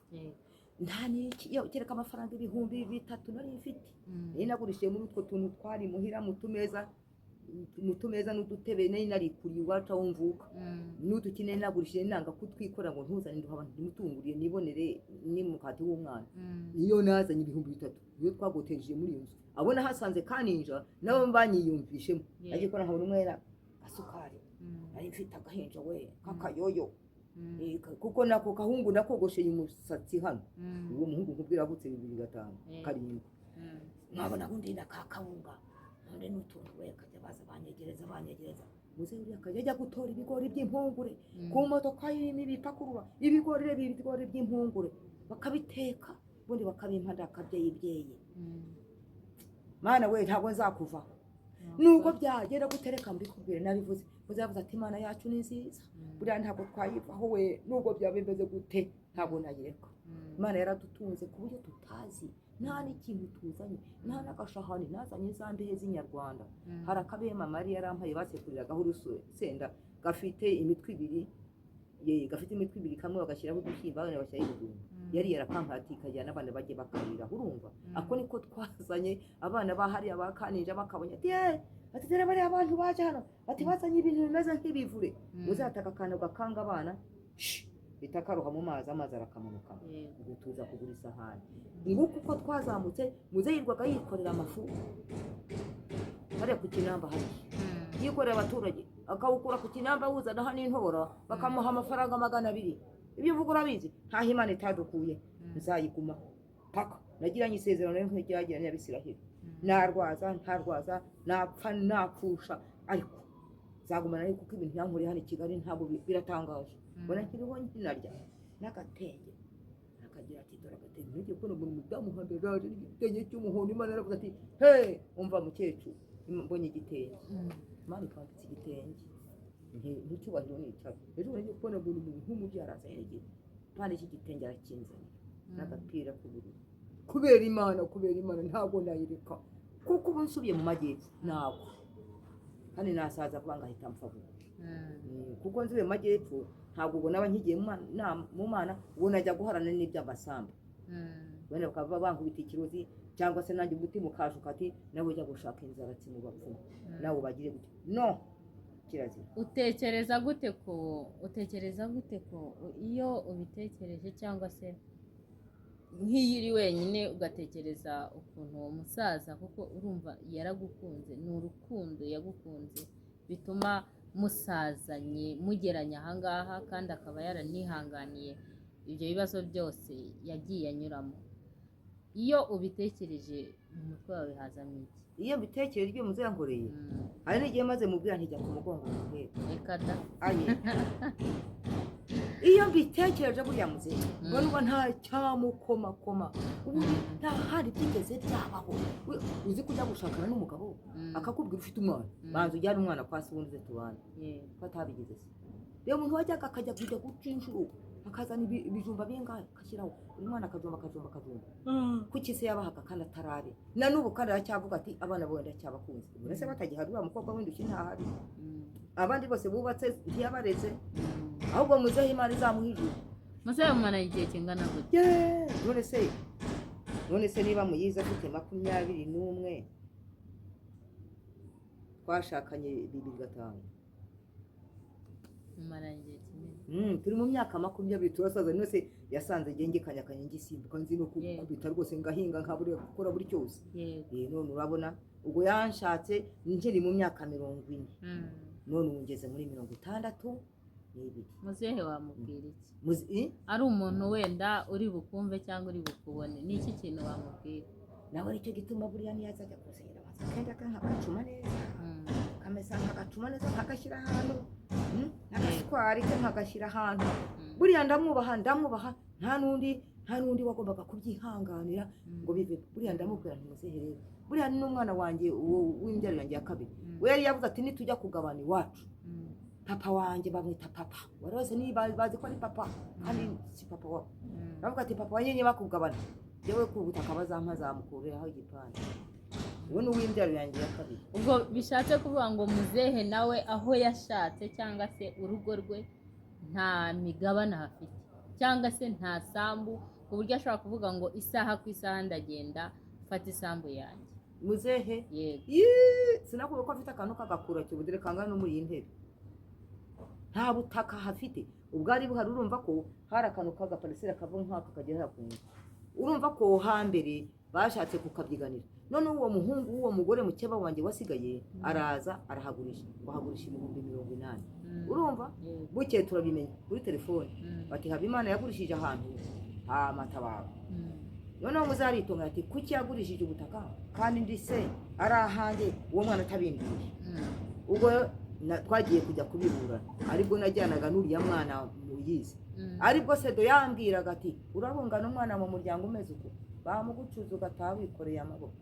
S2: nta n'iki, yo kereka amafaranga 3000 nari mfite, nari nagurishije muri utwo tuntu twari muhira mu tumeza n'udutebe nari narikuriye iwacu aho mvuka, n'udukine nagurishije, nanga kutwikora ngo ntuzane nduha abantu, ntimutunguriye nibonere n'umukati w'umwana." Niyo nazanye 3000, niyo twagoteje muri iyo nzu. Abo nahasanze kaninja nabo banyiyumvishemo. Nagiye kubona nkabona umwera gasukari. Nari mfite agahinja we k'akayoyo. Kuko nako kahungu nakogosheye umusatsi hano. Uwo muhungu nkubwira avutse 2005, 7. Nkabona undi na ka kawunga, undi n'utuntu we, kajya baza banyegereza, banyegereza. Muzehe uriya akajya ajya gutora ibigori by'impungure ku modoka irimo ibipakurura ibigori, reba ibigori by'impungure, bakabiteka, ubundi bakabimpa ndakabyeyibyeyi. Mana we, ntabwo nzakuvaho nubwo byagera gutereka. Mbikubwire nabivuze, muzavuze ati: "Imana yacu ni nziza." Buriya ntabwo twayivaho we, nubwo byaba bimeze gute, ntabwo nayireka. Imana yaradutunze ku buryo tutazi, nta n'ikintu tuzanye, nta n'agashahani nazanye za mbehe z'inyarwanda. Hari akabema Mariya yarampaye basekuriragaho urusenda, gafite imitwe ibiri, ye gafite imitwe ibiri, kamwe bagashyiraho udushyimbo, abandi bagashyiraho ibijumba. Yari yarakampaye ati: "Kajyana abana bajye bakariraho." Urumva, ako niko twazanye. Abana bahariya ba Kaninja bakabonye ati: "Ye," ati, "dore bariya abantu baje hano," ati, "bazanye ibintu bimeze nk'ibivure." Muzataka akantu gakanga abana, shh, bita karoha mu mazi, amazi arakamanuka. Ubwo tuza kugura isahani. Nguko uko twazamutse. Muze yirwaga yikorera amafu hariya ku Kinamba, hariya yikorera abaturage, akawukura ku Kinamba awuzana hano intobora, bakamuha amafaranga 200. Ibyo uvuga urabizi. Ntaho Imana itadukuye, nzayigumaho paka. Nagiranye isezerano nk'iryagiranye n'Abisiraheli: narwaza ntarwaza, napfa napfusha, ariko nzagumana nayo, kuko ibintu yankoreye hano i Kigali ntabwo biratangaje. Mbona nkiriho nkinarya n'agatenge, akagira ati: "Dore agatenge." Ngiye kubona umuntu umudamu hambere yaje n'igitenge cy'umuhondo. Imana yaravuze ati: "He, umva mukecuru." Mbonye igitenge, Imana ikambitse igitenge. Nticyubahiro ni icyayo. Ejo ngiye kubona mbona umuntu nk'umubyara aza yeregeye mpande cy'igitenge, arakinzanira n'agapira k'ubururu. Kubera Imana, kubera Imana ntabwo nayireka, kuko ubu nsubiye mu majyepfo ntabwo kandi nasaza vuba ngahita mpfa vuba. Kuko nsubiye mu majyepfo ntabwo ubwo naba nkigiye mu Mana, ubwo najya guharana n'iby'amasambu, wenda bakaba bankubita ikirozi, cyangwa se nanjye umutima ukashuka ati: "Nawe ujya gushaka inzaratsi mu bapfumu, nawe ubagire gute." No kirazira.
S1: Utekereza gute ko iyo ubitekereje, cyangwa se nk'iyo uri wenyine ugatekereza ukuntu uwo musaza, kuko urumva yaragukunze, ni urukundo yagukunze bituma musazanye mugeranye ahangaha, kandi akaba yaranihanganiye ibyo bibazo byose yagiye anyuramo, iyo ubitekereje mu mutwe wawe hazamo iki?
S2: Iyo mbitekereje ibyo muze yankoreye, hari n'igihe maze mubwira ntijya ku mugongo muhera.
S1: Reka da!
S2: Aye, iyo mbitekereje buriya muzehe, mbona uba nta cyamukomakoma. Ubu nta handi byigeze byabaho. Uzi ko ujya gushakana n'umugabo, akakubwira ufite umwana, "Banza ujyane umwana kwa se, ubundi uze tubane." Ko atabigize se? Rero umuntu wajyaga akajya kujya guca inshuro, akazana ibijumba bingahe, agashyiraho buri mwana akajumba, akajumba, akajumba. Kuki se yabahaga kandi atarabe? Na n'ubu kandi aracyavuga ati: "Abana bawe ndacyabakunze." Ubwo se batagihari, uriya mukobwa w'indushyi ntahari, abandi bose bubatse, ntiyabareze. Ahubwo muzehe Imana izamuha ijuru.
S1: Muzehe mumaranye igihe kingana gute?
S2: Yeee, none se niba muyizi afite 21, twashakanye 2005.
S1: Mumaranye igihe kinini.
S2: Turi mu myaka 20, turasaza. None se yasanze ngiye ngikanyakanya, ngisimbuka, nzi no gukubita rwose, ngahinga, nkabura gukora buri cyose. None urabona ubwo yanshatse nkiri mu myaka 40. None ubu ngeze muri 60. n'ibiri.
S1: Muzehe wamubwira iki?
S2: Muzi
S1: Ari umuntu wenda uri bukumve cyangwa uri bukubone, ni iki kintu wamubwira?
S2: Nawe nicyo gituma buriya niyo azajya kunsengera abanza akenda nkagacuma neza, kamesa nkagacuma neza, nkagashyira ahantu, n'agaswari ke nkagashyira ahantu. Buriya ndamwubaha, ndamwubaha, nta n'undi wagombaga kubyihanganira ngo bive. Buriya ndamubwira nti: "Muzehe rero, buriya ni n'umwana wanjye, uwo w'imbyaro yanjye ya kabiri." We yari yavuze ati: "Nitujya kugabana iwacu, papa wanjye bamwita papa wari wese niba bazi ko ari papa kandi si papa wabo." Bavuga ati: "Papa wanjye niba kugabana, yewe ku butaka bazampa zamukuriraho igipande." Uwo ni uw'imbyaro yanjye ya kabiri.
S1: Ubwo bishatse kuvuga ngo muzehe nawe aho yashatse cyangwa se urugo rwe nta migabane ahafite cyangwa se nta sambu, ku buryo ashobora kuvuga ngo isaha ku isaha ndagenda mfata isambu yanjye?
S2: Muzehe?
S1: Yego.
S2: Yii, sinakubwiye ko afite akantu k'agakura cyubudire kangana no muri iyi ntebe? Nta butaka hafite. Ubwari buhari, urumva ko hari akantu k'agaparisera kava nk'aka kagera ku nzu. Urumva ko hambere bashatse kukabyiganira, noneho uwo muhungu w'uwo mugore mukeba wanjye wasigaye araza arahagurisha, ngo ahagurisha 80,000. Urumva?
S1: Yego.
S2: Bukeye turabimenya kuri telefone, bati: "Habimana yagurishije ahantu hamatabaro." Noneho muzaritonga ati: "Kuki yagurishije ubutaka kandi ndi se ari ahanjye, uwo mwana atabimbwiye?" Ubwo twagiye kujya kubiburana, aribwo najyanaga n'uriya mwana muyizi, aribwo sedo yambwiraga ati: "Urabungana umwana mu muryango umeze uko, bamugucuza ugataha wikoreye amaboko."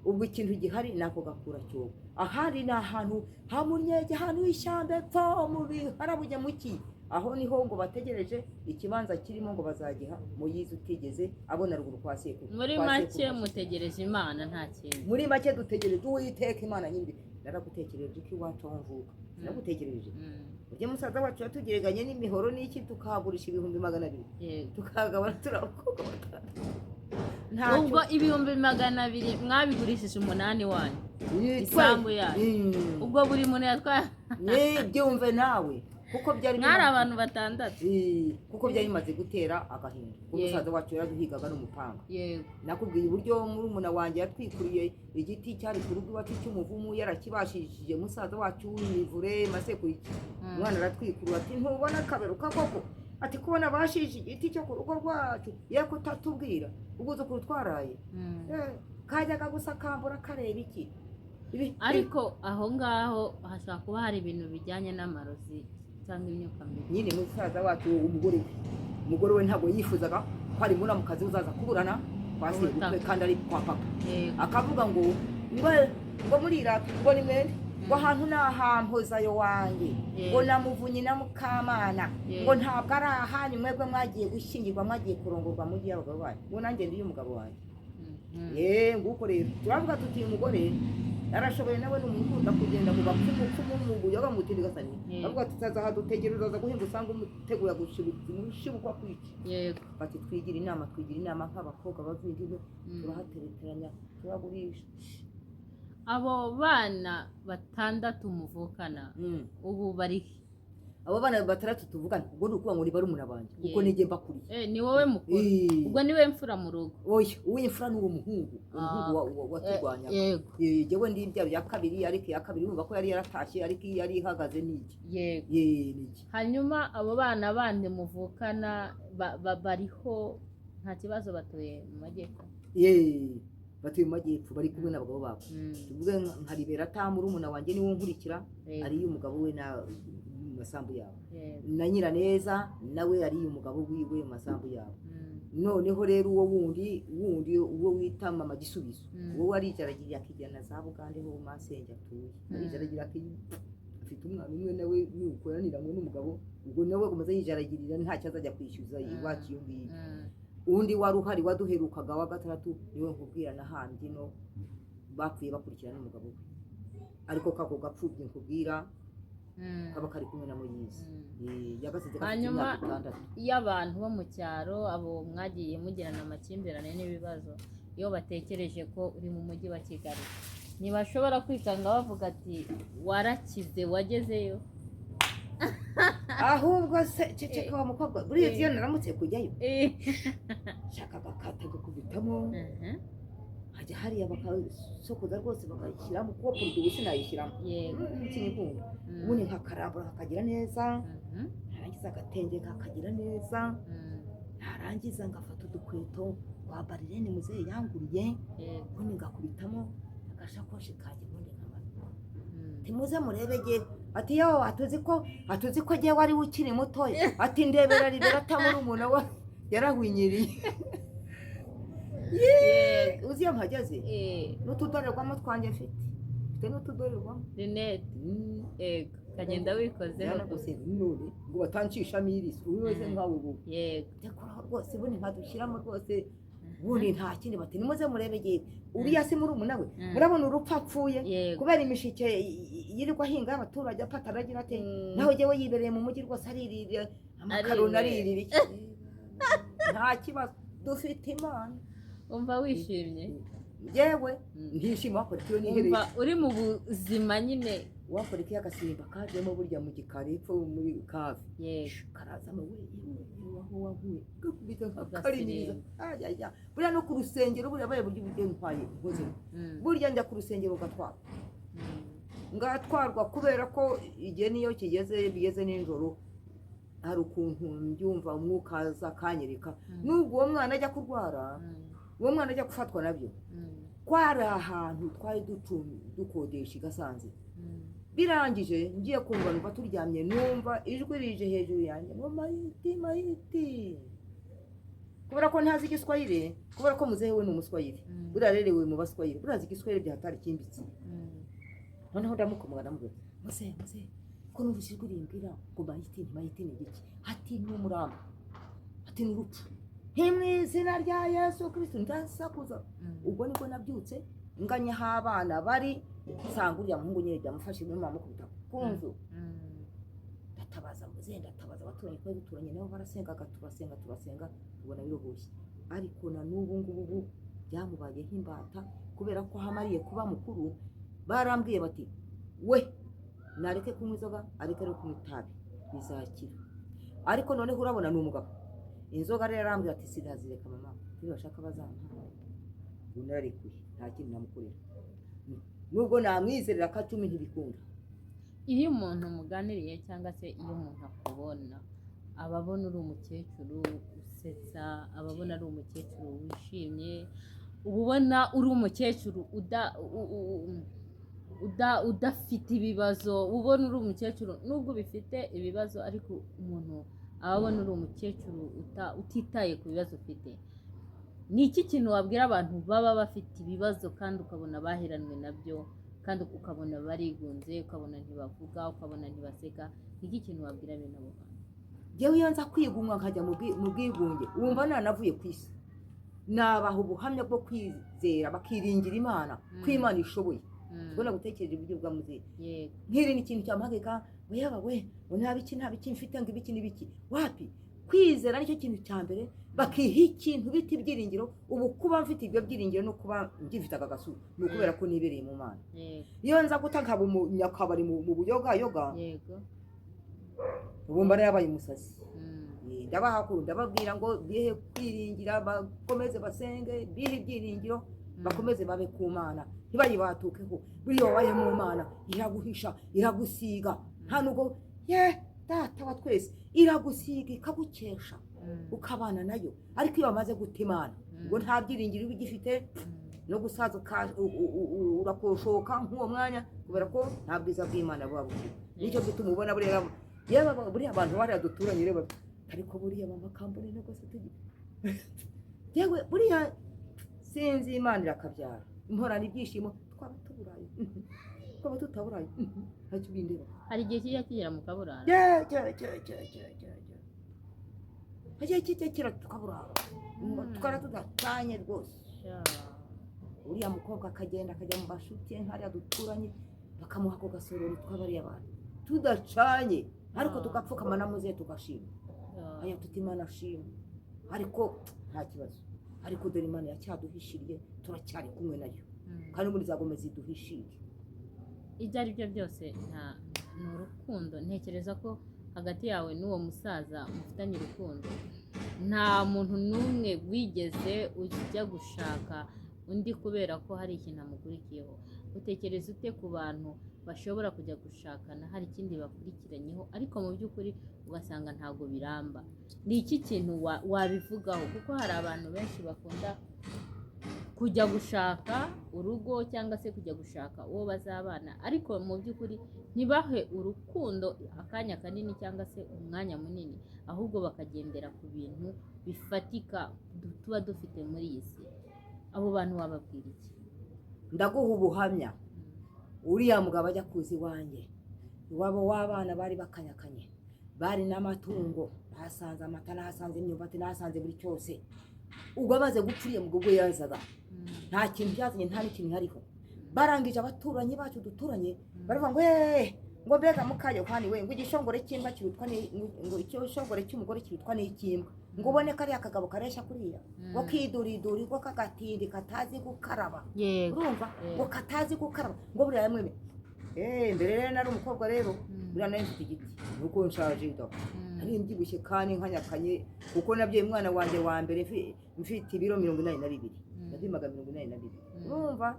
S2: Ubwo ikintu gihari ni ako gakura cyobo. Ahandi ni ahantu hamunyege, ahantu h'ishyamba epfo mu biharabujya muki, aho niho ngo bategereje ikibanza kirimo, ngo bazagiha Muyizi utigeze abona ruguru kwa sekuru.
S1: Muri
S2: Kwa
S1: make
S2: sekuru.
S1: mutegereje Imana, nta kintu.
S2: Muri make dutegereje Uwiteka Imana nyiri. Naragutekereje ko iwacu aho mvuka sinagutekereje. Burya musaza wacu yatugereranye n'imihoro n'iki, tukahagurisha 200,000, tukahagabana turi abakobwa batanu. Ntacyo.
S1: Ubwo 200,000 mwabigurishije umunani wanyu, isambu yanyu? Ubwo buri muntu yatwaye?
S2: Ni byumve nawe, kuko byari
S1: Mwari abantu batandatu.
S2: Kuko byari bimaze gutera agahinda, kuko umusaza wacu yaraduhigaga n'umupanga. Nakubwiye uburyo murumuna wanjye yatwikuriye igiti cyari ku rugo iwacu cy'umuvumu, yarakibashishije musaza wacu w'imivure masekuru iki. Umwana aratwikurura ati: "Ntubona akaberuka koko?" Ati: "Kubona bashije igiti cyo ku rugo rwacu, ye kutatubwira ubwuzukuru twaraye." Kajyaga gusa kambura kareba iki.
S1: Ariko aho ngaho hashobora kuba hari ibintu bijyanye n'amarozi cyangwa imyuka mibi.
S2: Nyine musaza wacu, umugore we ntabwo yifuzaga ko hari muramukazi uzaza kuburana kwa sebukwe
S1: Ubutaka.
S2: kandi ari kwa papa. Akavuga ngo muri Iraq ngo ni mwene ngo ahantu ni ahampozayo wanjye, ngo na Muvunyi na Mukamana, ngo ntabwo ari ahanyu mwebwe mwagiye gushyingirwa, mwagiye kurongorwa mu gihe abagabo banyu, ngo nanjye ndiyo umugabo wanjye. Ye, nguko rero turavuga tuti: "Uyu mugore arashoboye, nawe ni umuntu ukunda kugenda mu bapfumu pfumu mu buyoga mu tindigasani." Bavuga ati: "Azaha dutegera, uzaza guhinga usanga umuteguye gushibutsa umushibukwa kwica." Bati: "Twigira inama, twigira inama nk'abakobwa bavindimwe, turahatereteranya, turagurisha."
S1: Abo bana batandatu muvukana ubu bari he?
S2: Abo bana batandatu tuvugana, ubwo ni ukuvuga ngo ni barumuna banjye kuko nijye mbakuriye.
S1: Ni wowe mukuru? Ubwo ni we mfura mu rugo?
S2: Oya, uw'imfura ni uwo muhungu, umuhungu waturwanyaga. Jyewe ndi imbyaro ya kabiri, ariko iya kabiri urumva ko yari yaratashye, ariko iyo yari ihagaze ni iki. Ni iki.
S1: Hanyuma abo bana bandi muvukana bariho nta kibazo, batuye mu majyepfo?
S2: Batuye mu majyepfo, bari kumwe n'abagabo babo. Tuvuge nka Liberata, murumuna wanjye niwe nkurikira, ariyo umugabo we na mu masambu yabo, na Nyiraneza nawe ariyo umugabo wiwe mu masambu yabo. Noneho rero uwo wundi uwo wita mama Gisubizo, uwo arijaragira akijyana na za Bugande ho masenge atuye. Arijaragira afite umwana umwe nawe nukoraniranywe n'umugabo, ubwo nawe akomeza yijaragirira, ntacyo azajya kwishyuza iwacu iyo ngiyo. Undi wari uhari waduherukaga wa gatandatu niwe nkubwira nahambye no bapfuye bakurikirana n'umugabo we, ariko kako gapfubye nkubwira kaba kari kumwe na Moyizi. Yagasize gafite
S1: Hanyuma
S2: imyaka 6.
S1: Iyo abantu bo mu cyaro, abo mwagiye mugirana amakimbirane n'ibibazo, iyo batekereje ko uri mu mujyi wa Kigali, ntibashobora kwikanga bavuga ati: "Warakize, wagezeyo"?
S2: Ahubwo se ceceka wa mukobwa, buriya iyo naramutse kujyayo, shaka agakata gakubitamo. Nkajya Nkajya hariya bakasokoza rwose, bagashyiramo, kuko produit sinayishyiramo. Sinikunda. Ubundi nkakarambura nkakagira neza, narangiza agatenge nkakagira neza, narangiza ngafata udukweto twa barirene muzehe yanguriye, ubundi ngakubitamo agashakoshi kanjye, ubundi nkamanuka. Timuze murebe ge, ati yo atuzi ko jyewe ari we ukiri mutoya, ati ndebera ribera atamuri umuntu we yarahwinyiriye. Uzi iyo mpageze n'utudorerwamo twanjye mfite n'utudorerwamo.
S1: Rinete. Yego, ukagenda wikozeho.
S2: Yaragusize none ngo batancishamo irisi uyu wese nkawe ubu. Ndakuraho rwose, ubundi nkadushyiramo rwose, ubundi nta kindi, bati nimuze murebe yewe uriya si murumuna we? Murabona urupfu apfuye kubera imishike yirirwa ahinga y'abaturage, apfa aragira ate? Naho jyewe yibereye mu mujyi rwose, aririra amakaroni,
S1: Arinywera.
S2: aririra iki, nta kibazo, dufite Imana.
S1: Umva wishimye.
S2: Yewe, ntishima, wakora iyo nihereye.
S1: Umva uri mu buzima nyine.
S2: Wakora iki, agasimba kajemo burya mu gikari epfo muri kave, karazamo we, yewe yewe, aho waguye gakubita nkakarimiriza. Ayaya, buriya no ku rusengero, buriya baye burya uburyo ntwaye nkozemo. Burya njya ku rusengero ngatwarwa, ngatwarwa, kubera ko igihe niyo kigeze, bigeze nijoro, hari ukuntu mbyumva, umwuka aza akanyereka. Nubwo uwo mwana ajya kurwara, uwo mwana ajya gufatwa nabyo, kwari ahantu twari dukodesha i Gasanze. Birangije ngiye kumva numva turyamye, numva ijwi rije hejuru yanjye ngo mayiti mayiti, kubera ko ntazi igiswahili, kubera ko muzehe we ni umuswahili. Buriya arerewe mu baswahili, buriya azi igiswahili byahatari cyimbitse. Noneho ndamukomaga, ndamubwira: muzehe, muzehe, ko numvise ijwi rimbwira ngo mayiti, ni mayiti ni igiki? Ati ni umurambo, ati ni urupfu. Nti mu izina rya Yesu Kristo, ndasakuza. Ubwo nibwo nabyutse nganya aho abana bari, nsanga uriya muhungu nyine byamufashe, niyo bamukubita ku nzu. Ndatabaza muzehe, ndatabaza abaturanyi twari duturanye nabo, barasengaga, turasenga turasenga, tubona biruhushye. Ariko na n'ubu ngubu ubu byamubayeho imbata, kubera ko aho amariye kuba mukuru barambwiye bati we nareke kunywa inzoga, areke no kunywa itabi, bizakira. Ariko noneho urabona ni umugabo, inzoga rero arambwira ati sinazireka mama, nibashaka bazampambe. Ubu nararekuye, nta kindi namukorera, nubwo namwizerera ko acumi ntibikunda.
S1: Iyo umuntu muganiriye cyangwa se iyo umuntu akubona, aba abona uri umukecuru usetsa, aba abona ari umukecuru wishimye, uba ubona uri umukecuru udafite ibibazo, ubona uri umukecuru nubwo ubifite ibibazo, ariko umuntu aba abona uri umukecuru utitaye ku bibazo ufite. Ni iki kintu wabwira abantu baba bafite ibibazo kandi ukabona baheranwe nabyo, kandi ukabona barigunze, ukabona ntibavuga, ukabona ntibaseka? Ni iki kintu wabwira bene abo bantu?
S2: Njyewe iyo nza kwigunga nkajya mu bwigunge, wumva nanavuye ku isi, nabaha ubuhamya bwo kwizera, bakiringira Imana, ko Imana ishoboye. Tubona gutekereza uburyo bwa muzehe, nkirinda ikintu cyamuhagarika ngo yaba we, ngo nta biki, nta biki mfite, ngo ibiki n'ibiki, wapi. Kwizera nicyo kintu cya mbere, bakiha ikintu bita ibyiringiro. Ubu kuba mfite ibyo byiringiro no kuba ngifite aka gasura ni ukubera ko nibereye mu Mana. Iyo nza guta nkaba umunyakabari mu buyogayoga, ubu mba narabaye umusazi. Ndabahakuru, ndababwira ngo bihe kwiringira, bakomeze basenge, bihe ibyiringiro, bakomeze babe ku Mana, ntibayibatukeho. Buriya wabaye mu Mana iraguhisha, iragusiga, nta nubwo ye Data wa twese iragusiga, ikagukesha, ukabana nayo. Ariko iyo wamaze guta Imana, ubwo nta byiringiro uba ugifite, no gusaza urakoshoka nk'uwo mwanya, kubera ko nta bwiza bw'Imana buba bufite. Nicyo gituma ubona buriya, yewe buriya abantu bariya duturanye rero, ariko buriya mama kambone no rwose tugi yewe buriya sinzi, Imana irakabyara, mporana ibyishimo, twaba tuburaye, twaba tutaburaye, ntacyo bindeba.
S1: Hari igihe kijya kigera mu kaburara?
S2: Ye, ye, ye, ye, ye, ye, ye. Hagiye kijya kira tukaburara, tukara tudatanye rwose. Uriya mukobwa akagenda akajya mu bashuti ye nk'ariya duturanye, bakamuha ako gasorori tw'abariya bantu tudacanye, ariko tugapfukama na muzehe tugashima, aya tuti Imana ashima, ariko nta kibazo, ariko dore Imana iracyaduhishiriye, turacyari kumwe nayo, kandi ubundi izagomeza iduhishire.
S1: Ibyo ari byo byose nta ni urukundo, ntekereza ko hagati yawe n'uwo musaza mufitanye urukundo. Nta muntu n'umwe wigeze ujya gushaka undi kubera ko hari ikintu amukurikiyeho. Utekereza ute ku bantu bashobora kujya gushakana hari ikindi bakurikiranyeho, ariko mu by'ukuri ugasanga ntabwo biramba? Ni iki kintu wabivugaho? Kuko hari abantu benshi bakunda kujya gushaka urugo cyangwa se kujya gushaka uwo bazabana, ariko mu by'ukuri ntibahe urukundo akanya kanini cyangwa se umwanya munini, ahubwo bakagendera ku bintu bifatika tuba dufite muri iyi si. Abo bantu wababwira iki?
S2: Ndaguha ubuhamya. Uriya mugabo ajya kuza iwanjye, iwabo w'abana bari bakanyakanye, bari n'amatungo, nahasanze amata, nahasanze imyumbati, nahasanze buri cyose. Ubwo amaze gupfa, uriya mugabo ubwo yazaga nta kintu byazanye, nta n'ikintu hariho. Barangije abaturanyi bacu duturanye baravuga ngo eee, ngo mbega muka Yohani we, ngo igishongore cy'imbwa kirutwa ngo igishongore cy'umugore kirutwa n'icy'imbwa, ngo ubone kariya kagabo kareshya kuriya, ngo kiduriduri, ngo kagatindi katazi gukaraba. Urumva? Ngo katazi gukaraba, ngo buriya yamweme. Mbere rero nari umukobwa rero, buriya nari mfite igiti, nuko nshaje da. Nari mbyibushye kandi nkanyakanye, kuko nabyaye umwana wanjye wa mbere mfite ibiro 82. Napimaga 82. Urumva?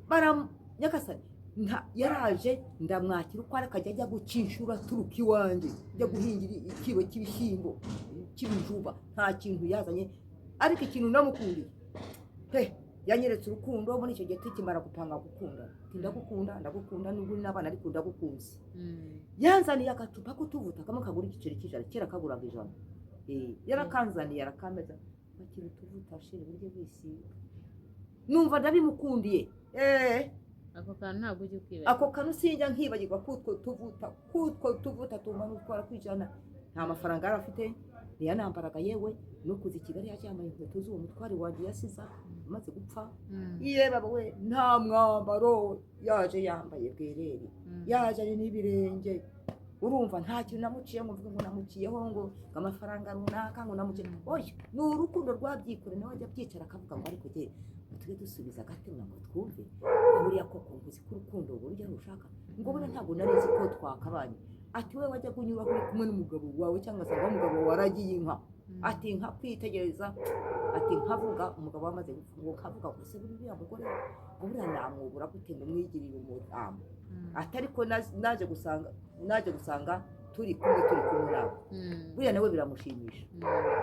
S2: Bara nyagasani yaraje ndamwakira uko ari, akajya ajya guca inshuro aturuka iwanjye ajya guhingira ikibo cy'ibishyimbo cy'ibijuba, nta kintu yazanye. Ariko ikintu namukundiye pe, yanyeretse urukundo muri icyo gihe tukimara gupanga gukundana. Ati ndagukunda, ndagukunda nubwo uri n'abana, ariko ndagukunze. Yanzaniye agacupa k'utuvuta kamwe kagura igiceri cy'ijana, kera kaguraga 100. Yarakanzaniye arakameza, bakira utuvuta shira uburyo bwisiga, numva ndabimukundiye.
S1: Ako kantu ntabwo ujya ukwibagirwa.
S2: Ako kantu sinjya nkibagirwa, kutwo tuvuta tumanutwara kwijana. Nta mafaranga yari afite, ntiyanambaraga, yewe no kuza i Kigali yaje yambaye inkweto z'uwo mutware wanjye yasiza amaze gupfa. Ye baba we, nta mwambaro, yaje yambaye bwerere, yaje ari n'ibirenge. Urumva, nta kintu namuciye ngo mvuge ngo namuciyeho ngo amafaranga runaka, ngo namuciye. Oya, ni urukundo rwabyikore. Nawe ajya abyicara akavuga ngo ariko jye tujye dusubiza agatima ngo twumve buriya koko ngo uzi ko urukundo burya rushaka, ngo buriya ntabwo nari nzi ko twakabanye. Ati we wajya kunyura uri kumwe n'umugabo wawe cyangwa se umugabo waragiye inka, ati nka kwitegereza, ati nkavuga umugabo wamaze gupfa, ngo nkavuga ngo ese buriya mugore, ngo buriya namwubura gute ngo mwigirire umudamu? Ati ariko naje gusanga turi kumwe nawe. Buriya nawe biramushimisha.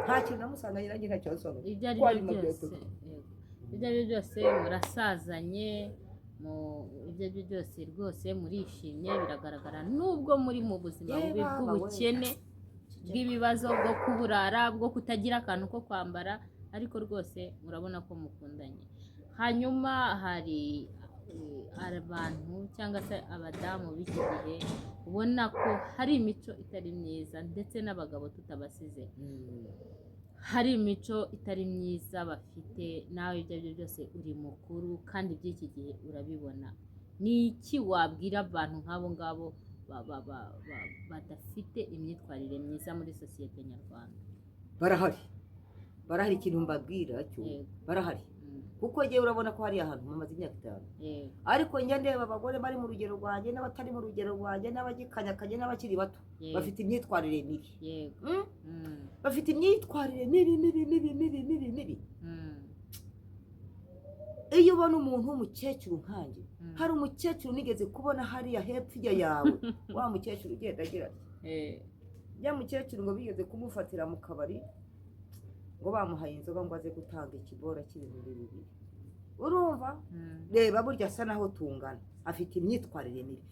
S2: Nta kintu namusanganye, nanjye ntacyo yansanganye.
S1: Ibyo ari
S2: Ko
S1: byo
S2: ari
S1: byose,
S2: mabeto.
S1: Yego. Ibyo ari byo byose murasazanye mu ibyo ari byo byose rwose murishimye, biragaragara, nubwo muri mu buzima
S2: Ye
S1: bubi
S2: baba we.
S1: bw'ubukene, bw'ibibazo, bwo kuburara, bwo kutagira akantu ko kwambara, ariko rwose murabona ko mukundanye. Hanyuma hari abantu cyangwa se abadamu b'iki gihe ubona ko hari imico itari myiza, ndetse n'abagabo tutabasize, hari imico itari myiza bafite. Nawe ibyo ari byo byose uri mukuru kandi iby'iki gihe urabibona. Ni iki wabwira abantu nk'abo ngabo badafite imyitwarire myiza muri sosiyete nyarwanda?
S2: Barahari, barahari. Ikintu mbabwira cyo, barahari, kuko ngewe urabona ko hari ahantu mumaze imyaka 5, ariko njya ndeba abagore bari mu rugero rwanjye n'abatari mu rugero rwanjye n'abagikanyakanye n'abakiri bato, bafite imyitwarire mibi. Bafite imyitwarire mibi mibi mibi mibi mibi mibi. Iyo ubona umuntu w'umukecuru nkanjye, hari umukecuru nigeze kubona hariya hepfo ijya yawe, wa mukecuru ugenda agira ati ya mukecuru, ngo bigeze kumufatira mu kabari, ngo bamuhaye inzoga ngo aze gutanga ikibora cy'ibihumbi 2. Urumva? Reba, burya asa naho tungana, afite imyitwarire mibi.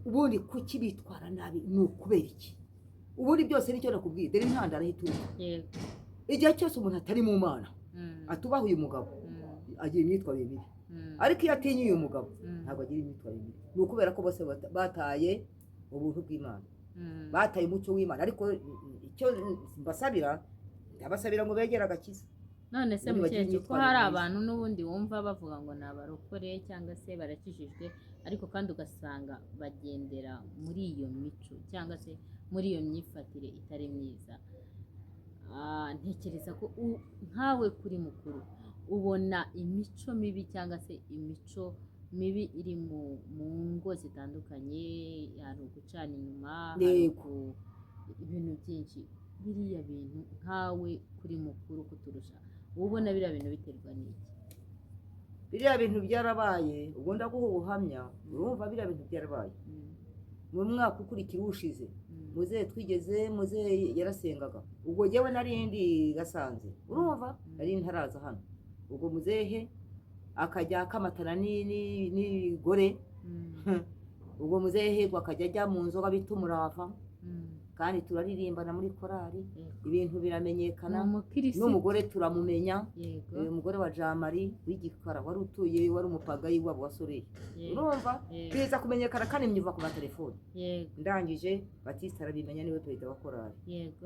S2: Ubundi kuki bitwara nabi? Ni ukubera iki? Ubundi byose nicyo nakubwiye, dore intandaro aho ituruka. Igihe cyose umuntu atari mu Mana, atubaha uyu mugabo, agira imyitwarire mibi. Ariko iyo atinye uyu mugabo, ntabwo agira imyitwarire mibi. Ni ukubera ko bose bataye ubuntu bw'Imana, bataye umucyo w'Imana. Ariko icyo mbasabira, ndabasabira ngo begere agakiza.
S1: None se
S2: Ubundi bagira
S1: mukecuru, ko
S2: imyitwarire
S1: hari
S2: myiza.
S1: abantu n'ubundi wumva bavuga ngo ni abarokore cyangwa se barakijijwe, ariko kandi ugasanga bagendera muri iyo mico cyangwa se muri iyo myifatire itari myiza. Ntekereza ko nkawe kuri mukuru ubona imico mibi cyangwa se imico mibi iri mu ngo zitandukanye, hari ugucana inyuma, hari ibintu byinshi, biriya bintu nkawe kuri mukuru kuturusha. Uba ubona biriya bintu biterwa n'iki?
S2: Biriya bintu byarabaye. Ubwo ndaguha ubuhamya. Urumva, biriya bintu byarabaye mu mwaka ukurikira ushize. Muzehe twigeze, muzehe yarasengaga. Ubwo jyewe nari ndi Gasanze, urumva, nari ntaraza hano. Ubwo muzehe akajya akamatana n'ibigore. Ubwo muzehe akajya ajya mu nzoga bita umurava, kandi turaririmbana muri korari. Ibintu biramenyekana.
S1: Ni umukirisitu.
S2: N'umugore turamumenya. Uyu mugore wa Jamari w'igikara wari utuye, wari umupagayi wabo wa Soreyi. Urumva, biza kumenyekana kandi mbyumva ku matelefoni. Ndangije Batiste arabimenya, niwe perezida wa korari.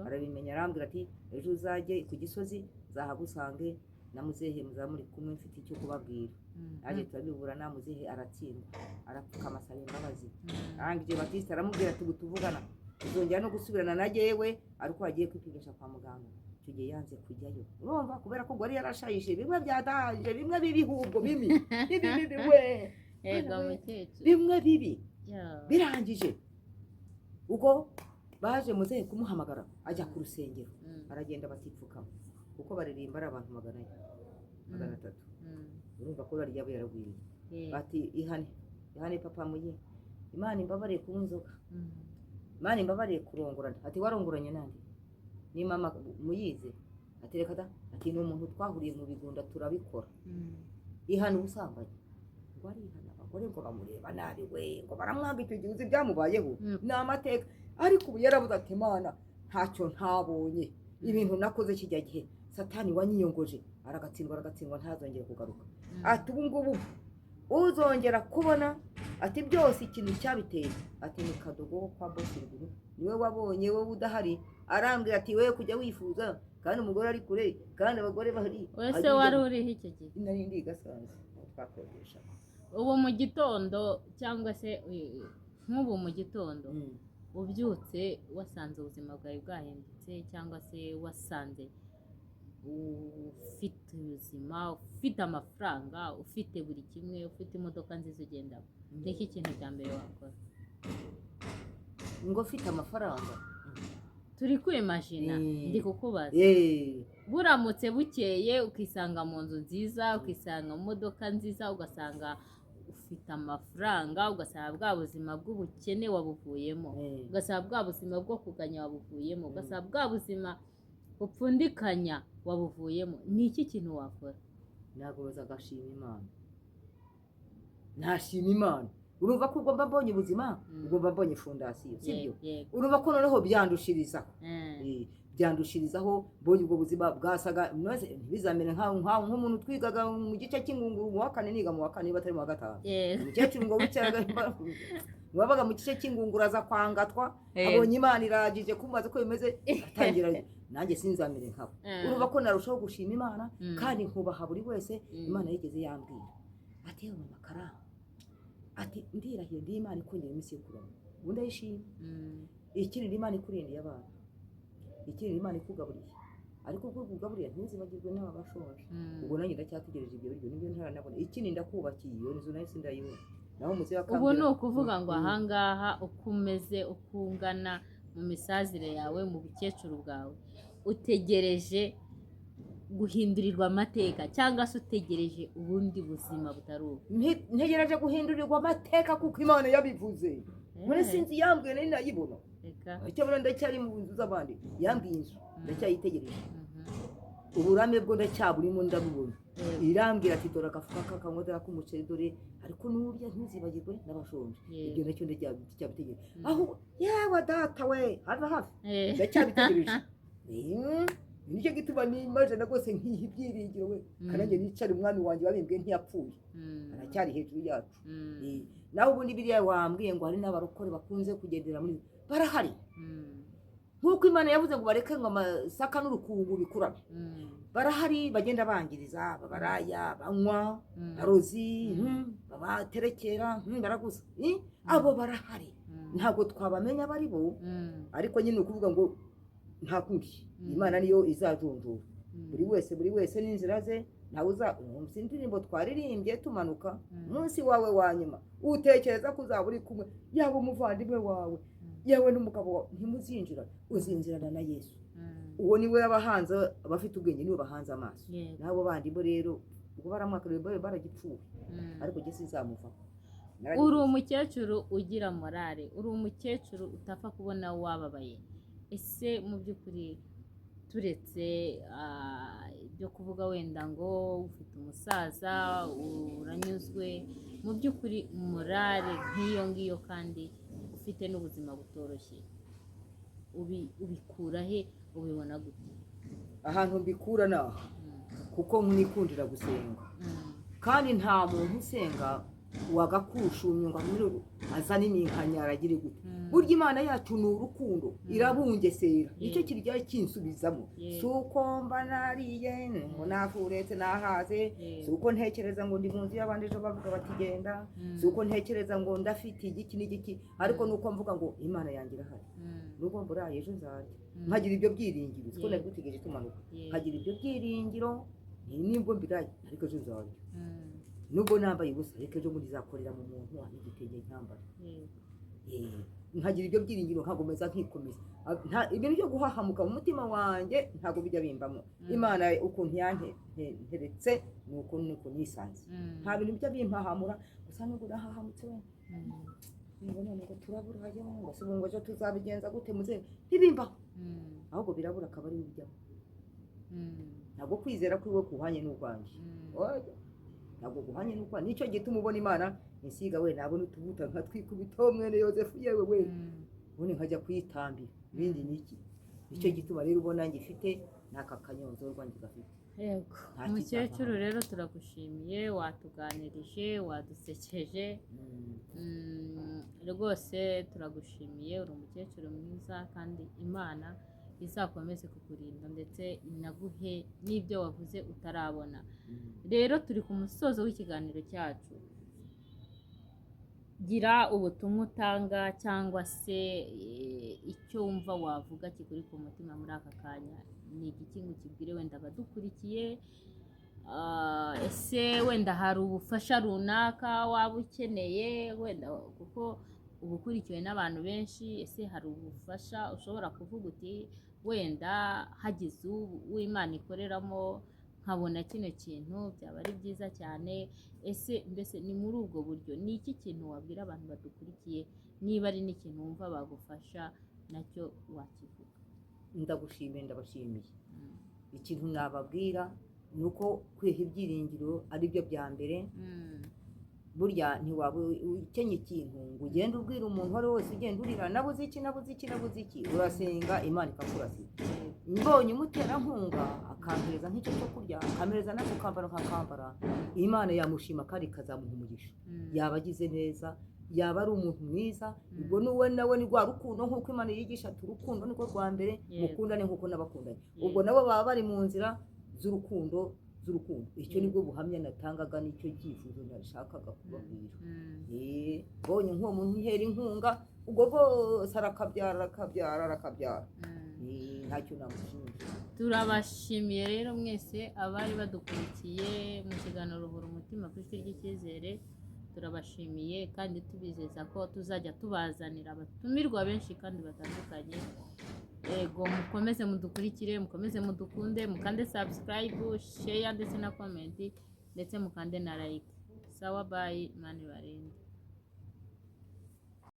S2: Arabimenya, arambwira ati: "Ejo uzajye ku Gisozi, nzahagusange na muzehe, muzaba muri kumwe, mfite icyo kubabwira." Nanjye turabiburana, muzehe aratsindwa, arapfukama asaba imbabazi. Arangije Batiste aramubwira ati: "Ubu tuvugana tuzongera no gusubirana na jyewe ariko wagiye kwipimisha kwa muganga." Icyo gihe yanze kujyayo, urumva, kubera ko ngo yari yarashayije bimwe byadanje, bimwe bibi, hubwo bibi bibi bibi we.
S1: Yego,
S2: we.
S1: Mukecuru.
S2: Bimwe bibi. Birangije ubwo baje muzehe kumuhamagara, ajya ku rusengero. Aragenda, batipfukama kuko baririmba ari abantu 400, 300. Urumva ko ryabo yaragwiriye. Bati: "Ihane, ihane papa muye, Imana imbabariye kunywa inzoga, Imana imbabariye kurongorana." Ati: "Warongoranye nande? Ni mama Muyize?" Ati: "Reka da." Ati: "Ni umuntu twahuriye mu bigunda turabikora." "Ihana ubusambanyi." Ngo arihana, abagore ngo bamureba nabi we, ngo baramwanga. Icyo gihe uzi byamubayeho? Ni amateka. Ariko ubu yarabuze ati: "Imana, ntacyo ntabonye, ibintu nakoze kijya gihe, Satani wanyiyongoje aragatsindwa, aragatsindwa, ntazongere kugaruka." Ati: "Ubu ngubu uzongera kubona." Ati: "Byose ikintu cyabiteye," ati, "ni Kadogo wo kwa bosi ruguru, niwe wabonye wowe udahari, arambwira ati: 'We kujya wifuza kandi umugore ari kure, kandi abagore bahari.'"
S1: Wese wari uriho icyo gihe?
S2: Nari ndi i Gasanze aho twakodeshaga.
S1: Ubu mu gitondo, cyangwa se nk'ubu mu gitondo ubyutse, wasanze ubuzima bwawe bwahindutse, cyangwa se wasanze ufite ubuzima, ufite amafaranga, ufite buri kimwe, ufite imodoka nziza ugendamo, ni iki kintu cya mbere wakora?
S2: Ngo ufite amafaranga?
S1: Turi kwimajina. Ndi kukubaza, buramutse bukeye ukisanga mu nzu nziza, ukisanga mu modoka nziza, ugasanga ufite amafaranga, ugasanga bwa buzima bw'ubukene wabuvuyemo, ugasanga bwa buzima bwo kuganya wabuvuyemo, ugasanga bwa buzima bupfundikanya wabuvuyemo, ni iki kintu wakora?
S2: Nagoza agashima Imana, ntashima Imana. Urumva ko ugomba mbonye ubuzima, ugomba mbonye fondasiyo, sibyo?
S1: Yego.
S2: Urumva ko noneho byandushirizaho. Byandushirizaho mbonye ubwo buzima bwasaga maze ntibizamere nk'umuntu twigaga mu gice cy'ingunguru mu wa kane, niga mu wa kane niba atari mu wa gatanu. Umukecuru ngo wicaraga, wabaga mu gice cy'ingunguru, aza kwangatwa. Abonye Imana iragije kumubaza uko bimeze, atangira. Nanjye sinzamere nkabo. Urumva ko narushaho gushima Imana kandi nkubaha buri wese. Imana yigeze yambwira ati: "Yewe mama Karama," ati, "ndirahiye, ndi Imana ikongera iminsi yo kurama." Ubu ndayishima. Ikindi ni Imana ikurindiye abana, ikindi ni Imana ikugaburiye, ariko ubwo ikugaburiye ntuzibagirwe n'aba bashonje. Ubwo nanjye ndacyategereje ibyo biryo, nibyo ntaranabona. Ikindi, ndakubakiye iyo nzu, nayo sindayibona. Naho muzehe
S1: Ubu
S2: akambwira
S1: ni ukuvuga ngo ahangaha uko umeze, uko ungana mu misazire yawe, mu bukecuru bwawe, utegereje guhindurirwa amateka cyangwa se utegereje ubundi buzima butari ubu?
S2: Ntegereje guhindurirwa amateka kuko Imana yabivuze muri sinzi yambwiye, nari nayibona.
S1: Reka.
S2: Icyabona ndacyari mu nzu z'abandi. Yambwiye inzu, ndacyayitegereje. Uburame bwo ndacyaburimo, ndabubona. Irambwira ati: "Dore agafuka k'akanywa, dore ak'umuceri, dore, ariko nurya ntuzibagirwe n'abashonje." Ibyo nacyo ndacyabitegereje. Aho yewe data we, have hafi. Ndacyabitegereje. Nicyo gituma nimaje na rwose nkiha ibyiringiro we. Kananjye nicare, umwami wanjye wabimbwiye ntiyapfuye, aracyari hejuru yacu. Naho ubundi biriya wambwiye ngo hari n'abarokore bakunze kugendera muri, barahari. Nk'uko Imana yavuze ngo bareke ngo amasaka n'urukungu bikurane, barahari bagenda bangiriza, babaraya, banywa, barozi, babaterekera, baraguza. Abo barahari. Ntabwo twabamenya abari bo, ariko nyine ni ukuvuga ngo nta kundi, Imana niyo izajonjora buri wese, buri wese n'inzira ze. Ntawe uza wumva indirimbo twaririmbye tumanuka. Umunsi wawe wa nyuma utekereza ko uzaba uri kumwe, yaba umuvandimwe wawe, yewe n'umugabo wawe, ntimuzinjira, uzinjirana na Yesu. Uwo niwe abahanze, abafite ubwenge niwe bahanze amaso. N'abo bandi bo rero ubwo baramwakariye baragipfuye. Ariko jye sinzamuvaho.
S1: Uri umukecuru ugira morale, uri umukecuru utapfa kubona wababaye. Ese mu by'ukuri, turetse ibyo kuvuga wenda ngo ufite umusaza, uranyuzwe, mu by'ukuri morale nk'iyo ngiyo kandi ufite n'ubuzima butoroshye, ubikura he? Ubibona gute?
S2: Ahantu mbikura ni aha, kuko nikundira gusenga. Kandi nta muntu usenga wagakushumye ngo amire azane iminkanyari agire gute. Burya Imana yacu ni urukundo, irabungesera, nicyo kirya kinsubizamo. Si uko mba nariye ngo nafuretse nahaze, si uko ntekereza ngo ndi mu nzu y'abandi ejo bavuga bati genda, si uko ntekereza ngo ndafite igiki n'igiki, ariko ni uko mvuga ngo Imana yanjye irahari. Nubwo mburaye, ejo nzarya. Nkagira ibyo byiringiro, siko nari gutegereje tumanuka. Nkagira ibyo byiringiro, nibwo mbiraye ariko ejo nzarya. Nubwo nambaye ubusa, ariko ejo bundi nzakorera mu muntu wampa igitenge nkambara. Nkagira ibyo byiringiro, nkakomeza nkikomeza. Ibintu byo guhahamuka mu mutima wanjye ntabwo bijya bimbamo. Imana ukuntu yanteretse ni uko nuko nisanze. Nta bintu bijya bimpahamura, gusa nubwo nahahamutse we, ngo none ngo turaburaye, ngo se ubu ngo ejo tuzabigenza gute muze, ntibimbaho. Ahubwo birabura akaba ari we bijyamo. Ntabwo kwizera kwiwe kuhanye n'ukwanjye. Oya, ntabwo guhanye n'ukwanjye. Nicyo gituma ubona Imana insiga we, nabona utubuta nkatwikubitaho mwene Yosefu, yewe we, ubundi nkajya kuyitambira. Ibindi ni iki? Nicyo gituma rero ubona ngifite n'aka kanyonzorwa ngifite.
S1: Yego.
S2: Nta
S1: Umukecuru,
S2: kizabaho.
S1: rero turagushimiye, watuganirije, wadusekeje. Rwose turagushimiye, uri umukecuru mwiza kandi Imana izakomeze kukurinda ndetse inaguhe n'ibyo wavuze utarabona. Rero turi ku musozo w'ikiganiro cyacu. Gira ubutumwa utanga cyangwa se icyo wumva wavuga kikuri ku mutima muri aka kanya, ni igiki ngo ukibwire wenda abadukurikiye? Ese wenda hari ubufasha runaka waba ukeneye, wenda kuko uba ukurikiwe n'abantu benshi? Ese hari ubufasha ushobora kuvuga uti wenda hagize uw'Imana ikoreramo nkabona kino kintu byaba ari byiza cyane? Ese mbese ni muri ubwo buryo, ni iki kintu wabwira abantu badukurikiye? Niba ari n'ikintu wumva bagufasha nacyo wakivuga.
S2: Ndagushimiye, ndabashimiye. Ikintu nababwira ni uko kwiha ibyiringiro ari byo bya mbere. Burya ntiwaba ukenye ikintu ngo ugende ubwira umuntu uwo ari we wese, ugenda urira nabuze iki, nabuze iki, nabuze iki. Urasenga, Imana ikakurasira. Mbonye umuterankunga akampereza nk'icyo cyo kurya, akampereza n'ako kambaro nkakambara, Imana yamushima kandi ikazamuha umugisha. Yaba agize neza, yaba ari umuntu mwiza. Ubwo n'uwe nawe ni rwa rukundo, nk'uko Imana yigisha ati urukundo nirwo rwa mbere, mukundane nk'uko n'abakundanye. Ubwo nabo baba bari mu nzira z'urukundo, z'urukundo. Icyo nibwo buhamya natangaga, nicyo cyifuzo nashakaga kubabwira. Mbonye nk'uwo muntu untera inkunga, ubwo rwose arakabyara, arakabyara, arakabyara. Ntacyo namushinja.
S1: Turabashimiye rero mwese abari badukurikiye mu kiganiro Ruhura Umutima ku Ijwi ry'Icyizere. Turabashimiye kandi tubizeza ko tuzajya tubazanira abatumirwa benshi kandi batandukanye. Ego, mukomeze mudukurikire, mukomeze mudukunde, mukande subscribe, share ndetse na comment, ndetse mukande na like. Sawa, bye, Imana ibarinde.